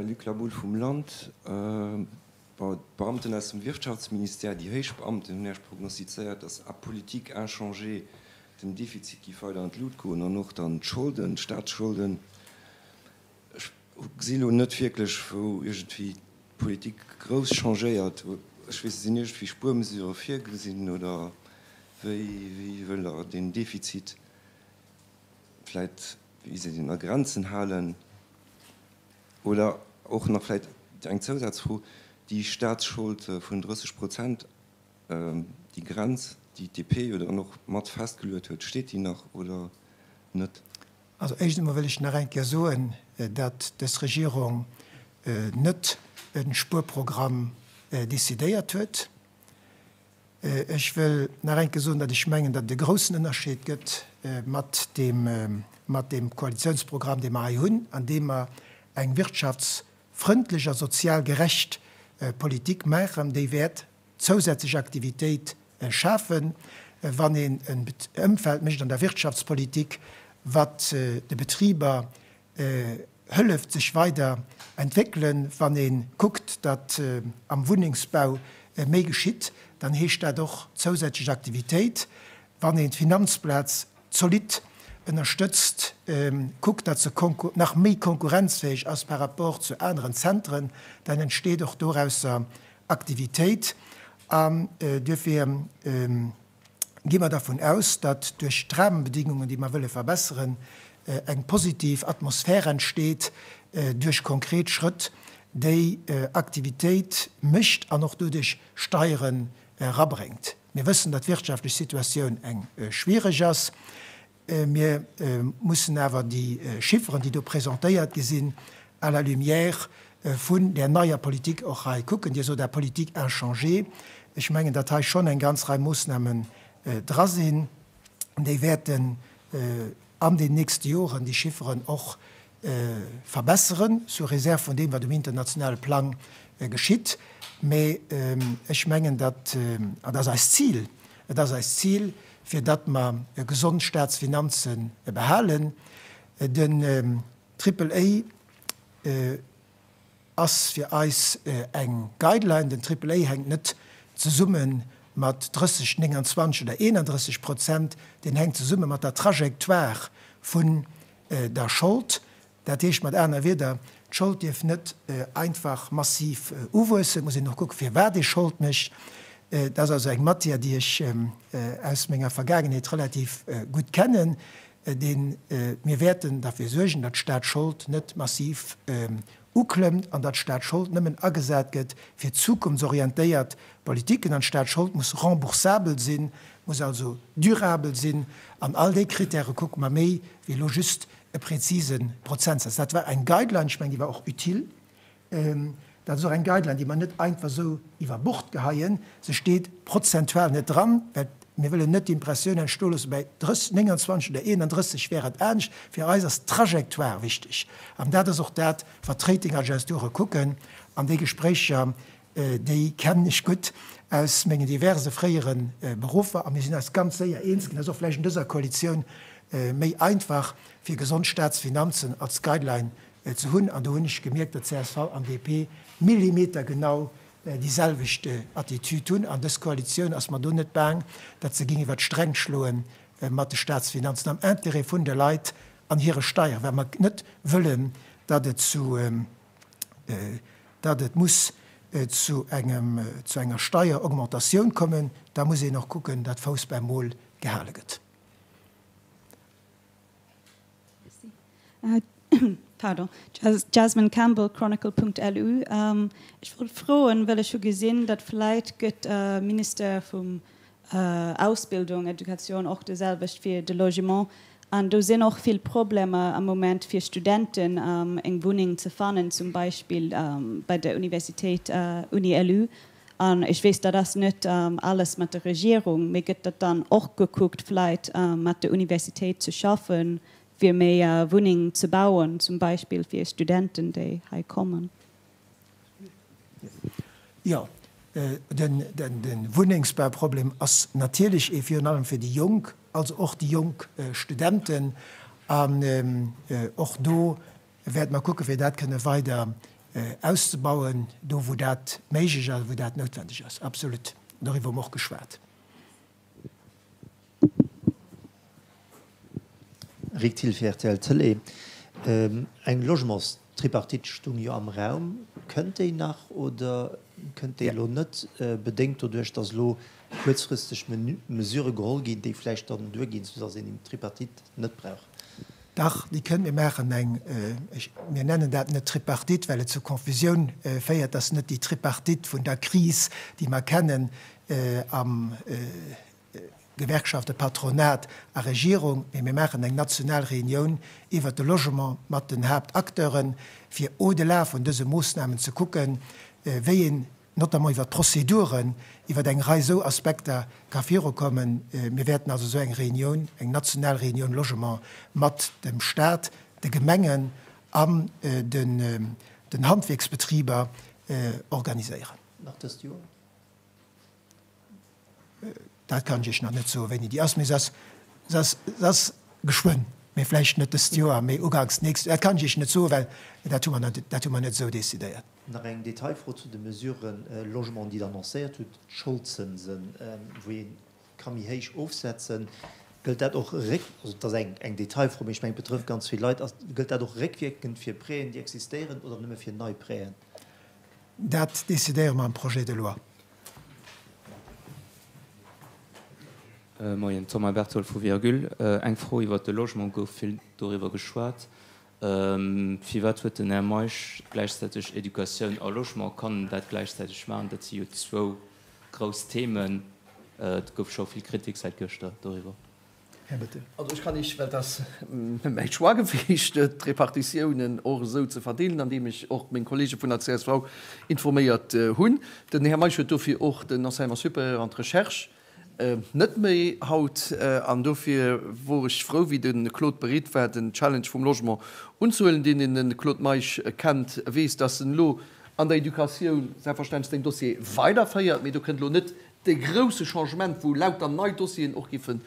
Luc Laboule vum Land, Bon, d'Beamten aus dem Wirtschaftsministère, déi héich Beamten hunn Iech prognostizéiert, datt à politique inchangée den Defizit géif weider an d'Lut goen an och dann d'Scholden, d'Staatsscholden. Ech gesi lo net wierklech, wou iergendwéi d'Politik grouss changéiert. Ech weess net, sinn iergendwéi Spuermesurë virgesinn oder wéi, wéi wëllt Der deen Defizit vläit, wéi seet een, a Grenzen halen? Oder och nach vläit eng Zousazfro, Déi Staatsschold vun 30 Prozent, déi Grenz, déi d'DP jo dann och mat festgeluet huet, steet déi nach oder net? Also éischt emol wëll ech nach eng Kéier soen, datt dës Regierung net e Spuerprogramm decidéiert huet. Ech wëll nach eng Kéier soen, datt ech mengen, datt et e groussen Ënnerscheed gëtt mat deem, mat deem Koalitionsprogramm, dee mer hei hunn, an deem mer eng wirtschaftsfrëndlech a sozial gerecht Politik maachen, déi wäert zousätzlech Aktivitéit schafen, wann een en Ëmfeld mécht an der Wirtschaftspolitik, wat de Betriber hëlleft sech weider entwéckelen. Wann ee kuckt, datt am Wunnengsbau méi geschitt, dann heescht dat och zousätzlech Aktivitéit. Wann een d'Finanzplaz zolidd ënnerstëtzt, kuckt, datt se nach méi konkurrenzfäeg ass par rapport zu aneren Zentren, dann entsteet och dorausser Aktivitéit. An duerfir gi mer dervun aus, datt duerch d'Rahmenbedingungen, déi mer wëlle verbesseren, eng positiv Atmosphär entsteet duerch konkret Schrëtt, déi Aktivitéit mécht an och doduerch Steieren erabréngt. Mir wëssen, datt d'wirtschaftlech Situatioun eng schwiereg ass. Mir mussen awer déi Chifferen, déi do presentéiert gi sinn, à la lumière vun där neier Politik och hei kucken. Dir sot, à politique inchangée. Ech mengen, datt hei schonn eng ganz Rei Moossnamen dra sinn, déi wäerten an den nächste Joren déi Chifferen och verbesseren, sous réserve vun deem, wat um internationale Plang geschitt. Mä ech mengen, datt, an dat ass eist Zil, et ass eist Zil, fir datt mer gesond Staatsfinanze behalen. Den Triple A ass fir eis eng Guideline. Den Triple A hänkt net zesumme mat 30, 29 oder 31 Prozent, deen hänkt zesumme mat der Trajectoire vun der Schold. Dat heescht mat aner Wieder, d'Schold dierf net einfach massiv uwuessen. Et muss een och kucken, firwat ee Schold mécht. Dat ass also eng Matière, déi ech aus menger Vergaangenheet relativ gutt kennen. Mir wäerten derfir suergen, datt d'Staatsschold net massiv uklëmmt an datt d'Staatsschold nëmmen agesat gëtt fir zukunftsorientéiert Politiken. An d'Staatsschold muss remboursabel sinn, muss also durabel sinn. An all déi Kritäre kucke mer méi wéi elo just e präzise Prozentsaz. Dat war eng Guideline, ech mengen, déi war och utile. Dat ass och eng Guideline, déi mer net einfach esou iwwer Bord geheien. Se steet prozentual net dran, well mir wëllen net d'Impressioun entstoe loossen, bei 29 oder 31 wär et anescht. Fir eis ass d'Trajectoire wichteg. An dat ass och dat, wat d'Ratingagenture kucken. An déi Gespréicher, déi kennen ech gutt aus mengen diverse fréiere Beruffer. A mir sinn eis ganz séier eens ginn, dat ass och vläicht an dëser Koalitioun méi einfach, fir gesond Staatsfinanzen als Guideline ze hunn. An do hunn ech gemierkt, datt csv an DP millimetergenau déi selwecht Attitude hunn. An dës Koalitioun ass mer do net baang, datt se géing iwwer d'Sträng schloe mat de Staatsfinanzen am Intérêt vun de Leit an hire Steieren, well mer net wëllen, datt et zu, datt et muss zu engem, zu enger Pardon, Jasmine Campbell, Chronicle.lu. Ech wollt froen, well ech hu gesinn, datt vläit gëtt Minister vum Ausbildung, Education och de selwecht fir de Logement. An do sinn och vill Problemer am Moment fir Studenten eng Wunneng ze fannen, zum Beispill bei der Universitéit Uni-LU. An ech weess, dat ass net alles mat der Regierung, mee gëtt dat dann och gekuckt, vläit mat der Universitéit ze schaffen, fir méi Wunneng ze bauen, zum Beispill fir Studenten, déi hei kommen? Jo, de Wunnengsbauproblem ass natierlech ee virun allem fir déi Jonk, also och déi jonk Studenten. An och do wäerte mer kucke fir dat kënne weider auszebauen, do wou dat méiglech ass a wou dat noutwendeg ass. Absolut. Doriwwer hu mer och geschwat. Rick Thill fir rtl Tëlee. Eng Logementstripartite stung jo am Raum. Kënnt déi nach oder kënnt déi elo net, bedéngt doduerch, datt elo kuerzfristeg Mesurë geholl ginn, déi vläicht dann duerginn, soudatt een déi Tripartite net brauch? Dach, déi kënnt. Mir maachen eng, mir nennen dat net Tripartite, well et zu Confusioun féiert, dat ass net déi Tripartite vun der Kris, déi mer kennen am Gewerkschaften, Patronat a Regierung, mee mir maachen eng national Reunioun iwwert de Logement mat den Haaptacteuren, fir au-delà vun dëse Moossnamen ze kucken, wéi een notamment iwwert d'Prozeduren, iwwert eng Rei esou Aspekter ka virukommen. Mir wäerten also esou eng Reunioun, eng national Reunioun Logement mat dem Stat, de Gemengen an den Handwierksbetriber organiséieren. Nach dëst Joer? Dat kann ech Iech nach net soen, wéini déi ass, mee se ass, se ass, se ass geschwënn, mee vläicht net dëst Joer, mee uganks d'nächst. Dat kann ech Iech net soen, well dat hu mer nach, dat hu mer net esou decidéiert. Nach eng Detailfro zu de Mesuren Logement, déi Der annoncéiert hutt, d'Scholdzënsen, wou ee ka méi héich ofsetzen. Gëllt dat och réck, also et ass eng, eng Detailfro, mee ech mengen, et betrëfft ganz vill Leit, ass, gëllt dat och réckwierkend fir Prêten, déi existéieren, oder nëmme fir nei Prêten? Dat decidéiere mer am Projet de loi. Moien, Thomas Berthold vu Virgule. Eng Fro iwwert de Logement, gouf vill doriwwer geschwat. Firwat huet den Här Meisch gläichzäiteg Educatioun a Logement? Kann en dat gläichzäiteg maachen? Dat si jo zwou grouss Themen. Et gouf scho vill Kritik säit gëschter doriwwer. Här Bettel. Also ech kann Iech, well et ass mäi Choix gewiescht, d'Repartitiounen och esou ze verdeelen, an deem ech och meng Kollege vun der csv informéiert hunn. Den Här Meisch huet dofir och den Enseignement supérieur an d'Recherche net méi haut. An dofir wor ech frou, wéi de Claude bereet war, den Challenge vum Logement unzehuelen. Deen, deen de Claude Meisch kennt, weess, dass en elo an der Educatioun selbstverständlech seng Dossiere weiderféiert, mee do kënnt elo net dee grousse Changement, wou lauter nei Dossieren och géifen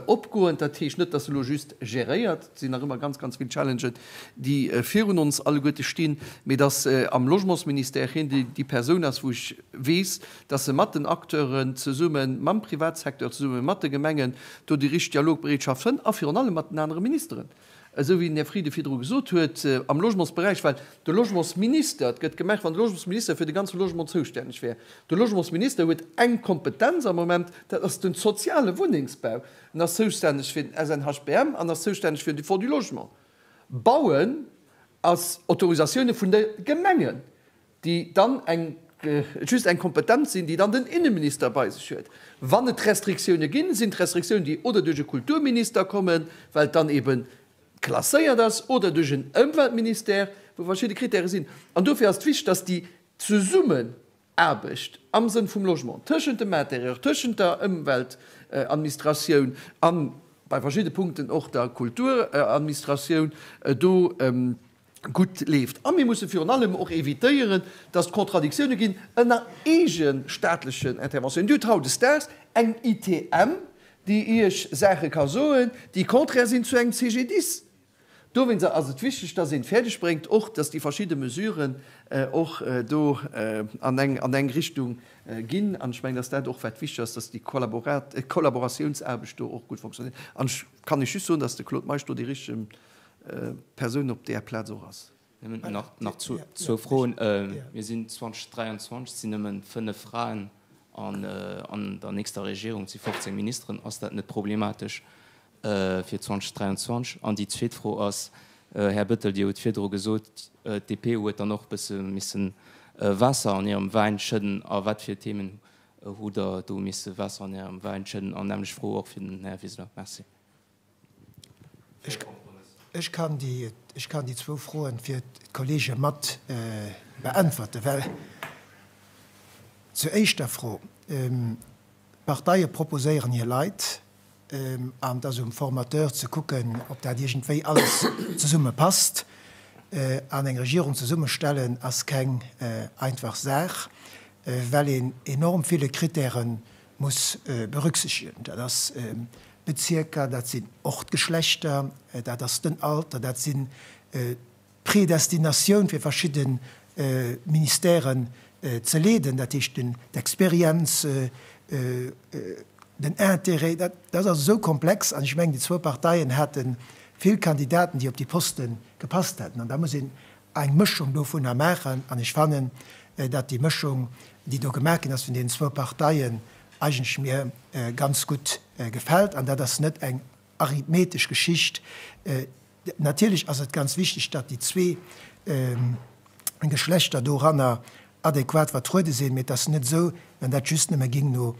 opgoen. Dat heescht net, dass se elo just geréiert, et sinn nach ëmmer ganz, ganz vill Challengen, déi virun ons alleguerte stinn, mee dass am Logementsministère hien déi Persoun ass, wou ech weess, dass e mat den Acteuren zesummen, mam Privatsecteur zesummen, mat de Gemengen do déi richteg Dialogbereetschaft fënnt a virun allem mat den anere Ministeren. Esou wéi den Här Frieden virdru gesot huet, am Logementsberäich, well de Logementsminister, et gëtt gemaach, wann de Logementsminister fir de ganze Logement zoustänneg wär. De Logementsminister huet eng Kompetenz am Moment, dat ass den soziale Wunnengsbau. En ass zoustänneg fir den SNHBM an ass zoustänneg fir de Fonds du Logement. Bauen ass Autorisatioune vun de Gemengen. déi dann eng just eng Kompetenz sinn, déi dann den Innenminister bei sech huet. Wann et Restriktioune ginn, sinn d'Restriktiounen, déi oder duerch e Kulturminister kommen, well et dann ebe klasséiert ass, oder duerch en Ëmweltministère, wou verschidde Kritäre sinn. An dofir ass et wichteg, dass déi Zesummenaarbecht am Sënn vum Logement tëschent dem Intérieur, tëschent der Ëmweltadministratioun a bei verschidde Punkten och der Kulturadministratioun do gutt leeft. A mir musse virun allem och évitéieren, dass et Contradictioune ginn ënner eege staatlechen Interventiounen. Dir hutt hautdesdaags eng ITM, déi Iech Saache ka soen, déi contraire sinn zu engem CGDIS. Dowéinst ass et wichteg, dass een et fäerdeg bréngt, och dass déi verschidde Mesuren och do an eng an eng Richtung ginn. An ech mengen, dass dat och wat wichteg ass, dass déi Kollaboratiounsaarbecht do och gutt fonctionnéiert. An ech kann Iech just soen, dass de Claude Meisch do dee richtege Persoun op där Plaz och ass. Nëmmen nach, nach zwou Froen. Mir sinn 2023, et sinn nëmmen 5 Fraen an, an der nächster Regierung, et si 15 Ministeren. Ass dat net problematesch fir 2023? An déi zweet Fro ass, Här Bettel, Dir hutt virdru gesot, d'DP huet dann och e bësse misse Waasser an hirem Wäin schëdden. A wat fir Themen hutt Der do misse Waasser an Ärem Wäin schëdden? An nämmlecht Fro och fir den Här Wiseler. Merci. Ech kann déi, ech kann déi zwou Froen fir d'Kollege mat beäntwerten, well zur éischter Fro, D'Parteie proposéieren hir Leit an et ass um Formateur ze kucken, ob dat iergendwéi alles zesumme passt. An eng Regierung zesummestellen ass keng einfach Saach, well een enorm ville Kritäre muss berücksichtegen. Dat ass d'Bezierker, dat sinn och d'Geschlechter, dat ass den Alter, dat sinn d'Prédestinatioun fir verschidde Ministèren ze leeden, dat heescht d'Experienz, den Intérêt. Dat ass also esou komplex an ech mengen, déi zwou Parteien hate vill Kandidaten, déi op déi Poste gepasst hätten. An da muss een eng Mëschung dovunner maachen an ech fannen, datt déi Mëschung, déi do gemaach ginn ass vun deenen zwou Parteien, eigentlech mir ganz gutt gefält. An dat ass net eng arithmetesch Geschicht. Natierlech ass et ganz wichteg, datt déi zwee Geschlechter doranner adequat vertruede sinn, mee et ass net esou, wann dat just nëmme géing no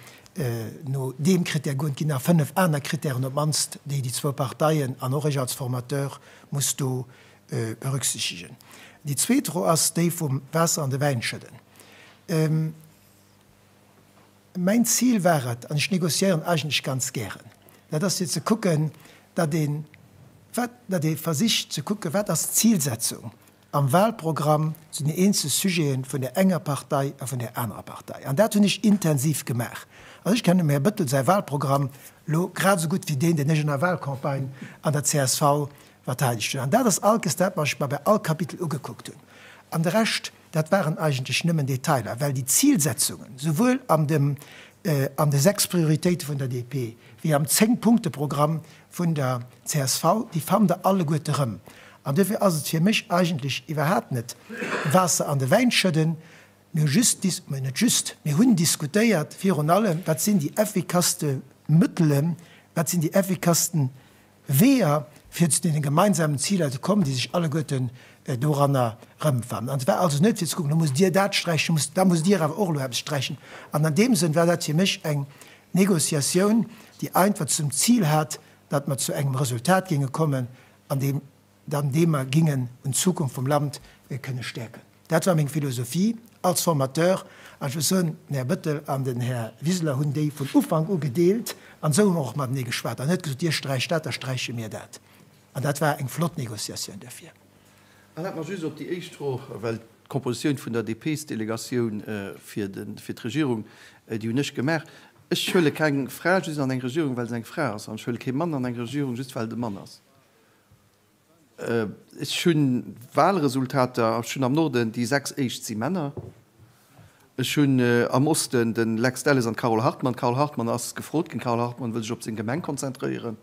no deem Krittär goen. Et ginn nach 5 aner Krittären op d'mannst, déi déi zwou Parteien an och ech als Formateur muss do berücksichtegen. Déi zweet Fro ass déi vum Waasser an de Wäin schëdden. Mäin Zil war et, an ech négociéieren eigentlech ganz gären, dat ass fir ze kucken, datt een, wat, datt ee versicht ze kucken, wat ass d'Zilsetzung am Wahlprogramm zu den eenzel Sujete vun där enger Partei a vun där anerer Partei. An dat hunn ech intensiv gemaach. Also ech kennen dem Här Bettel säi Wahlprogramm elo grad esou gutt wéi deen, deen ech an der Wahlcampagne an der csv verteidegt hunn. An dat ass allkes dat, wat ech mer bei all Kapitel ugekuckt hunn. An de Rescht, dat waren eigentlech nëmmen Detailer, well déi Zilsetzungen, souwuel an dem, an de 6 Prioritéite vun der DP wéi am Zéngpunkteprogramm vun der csv, déi fannt Der alleguerte rëm. An dofir ass et fir mech eigentlech iwwerhaapt net Waasser an de Wäin schëdden. Mir hu just dis, mä net just, mir hunn diskutéiert virun allem, wat sinn déi effikasste Mëttelen, wat sinn déi effikassten Weeër, fir zu deene gemeinsamen Ziler ze kommen, déi sech alleguerten doranner erëmfannen. An et war also net fir ze kucken, elo musst Dir dat sträichen, da musst Dir awer och elo eppes sträichen. An an deem Sënn war dat fir mech eng Négociatioun, déi einfach zum Zil hat, datt mer zu engem Resultat géinge kommen, an deem an deem mer gingen un d'Zukunft vum Land kënne stäerken. Dat war meng Philosophie als Formateur. An ech muss soen, den Här Bettel an den Här Wiseler hunn déi vun Ufank u gedeelt. An esou hu mer och matenee geschwat an net gesot, Dir sträicht dat, da sträiche mir dat. An dat war eng flott Négociatioun duerfir. Erlaabt mer just op déi éischt Fro, well d'Kompositioun vun der DPs-Delegatioun fir d'Regierung, déi hunn ech gemaach. Ech huele keng Fra just an eng Regierung, well se eng Fra ass, an ech huele kee Mann an eng Regierung just well et e Mann ass. Ech hunn Wahlresultater, ech hunn am Norden déi 6 éischt si Männer, ech hunn am Osten de Lex Delles an d'Carole Hartmann. D'Carole Hartmann ass gefrot ginn, d'Carole Hartmann wëll sech op seng Gemeng konzentréieren.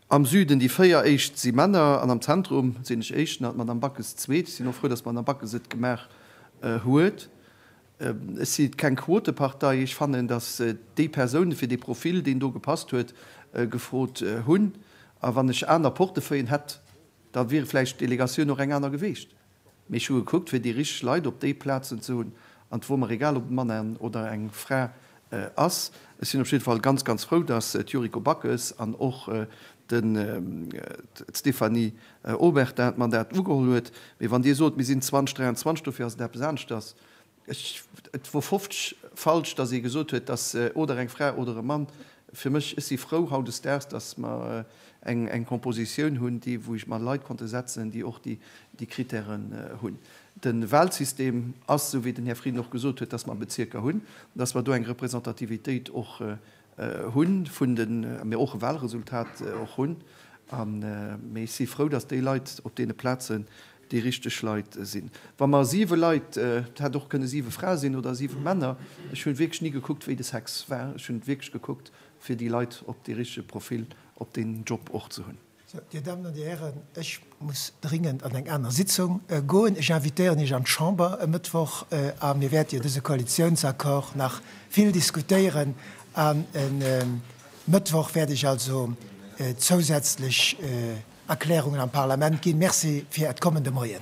Am Süden déi 4 éischt si Männer an am Zentrum sinn ech éischten an d'Madame Backes zweet. Ech sinn och frou, datt d'Madame Backes et gemaach huet. Ech si keng Quotepartei. Ech fannen, datt déi Persoune fir dee Profil, deen do gepasst huet, gefrot hunn. A wann ech aner Portefeuillen hätt, da wier vläicht d'Delegatioun och eng aner geweecht. Mee ech hu gekuckt, fir déi richteg Leit op déi Plazen ze hunn. An et wor mer egal, ob et e Mann oder eng Fra ass. Ech sinn op jidde Fall ganz, ganz frou, datt d'Yuriko Backes an och d'Stéphanie Obertin d'Mandat ugeholl huet. Mee wann Dir sot, mir sinn 2023, dofir ass et eppes aneschters. Ech, et wor 50 falsch, datt ee gesot huet, datt oder eng Fra oder e Mann. Fir mech, ech si frou hautdesdaags, datt mer eng, eng Compositioun hunn, déi, wou ech mer Leit konnte setzen, déi och déi, déi Kritären hunn. De Wahlsystem ass, esou wéi den Här Frieden och gesot huet, datt mer Bezierker hunn, datt mer do eng Representativitéit och hunn vun den, mir och e Wahlresultat och hunn. An, mee ech si frou, datt déi Leit op deene Plazen déi richteg Leit sinn. Wa mer siwe Leit, et hätt och kënne siwe Frae sinn oder siwe Männer, ech hu wierklech ni gekuckt, wéi de Sex war. Ech hunn wierklech gekuckt, fir déi Leit op dee richtege Profil, op deen Job och ze hunn. Sou, Dir Dammen an Dir Hären, ech muss dringend an eng aner Sitzung goen. Ech invitéieren Iech an d'Chamber e Mëttwoch a mir wäerte jo dëse Koalitiounsaccord nach vill diskutéieren. An e Mëttwoch wäert ech also zousätzlech. Erklärungen am Parlament ginn. Merci fir Äert Kommen de Moien.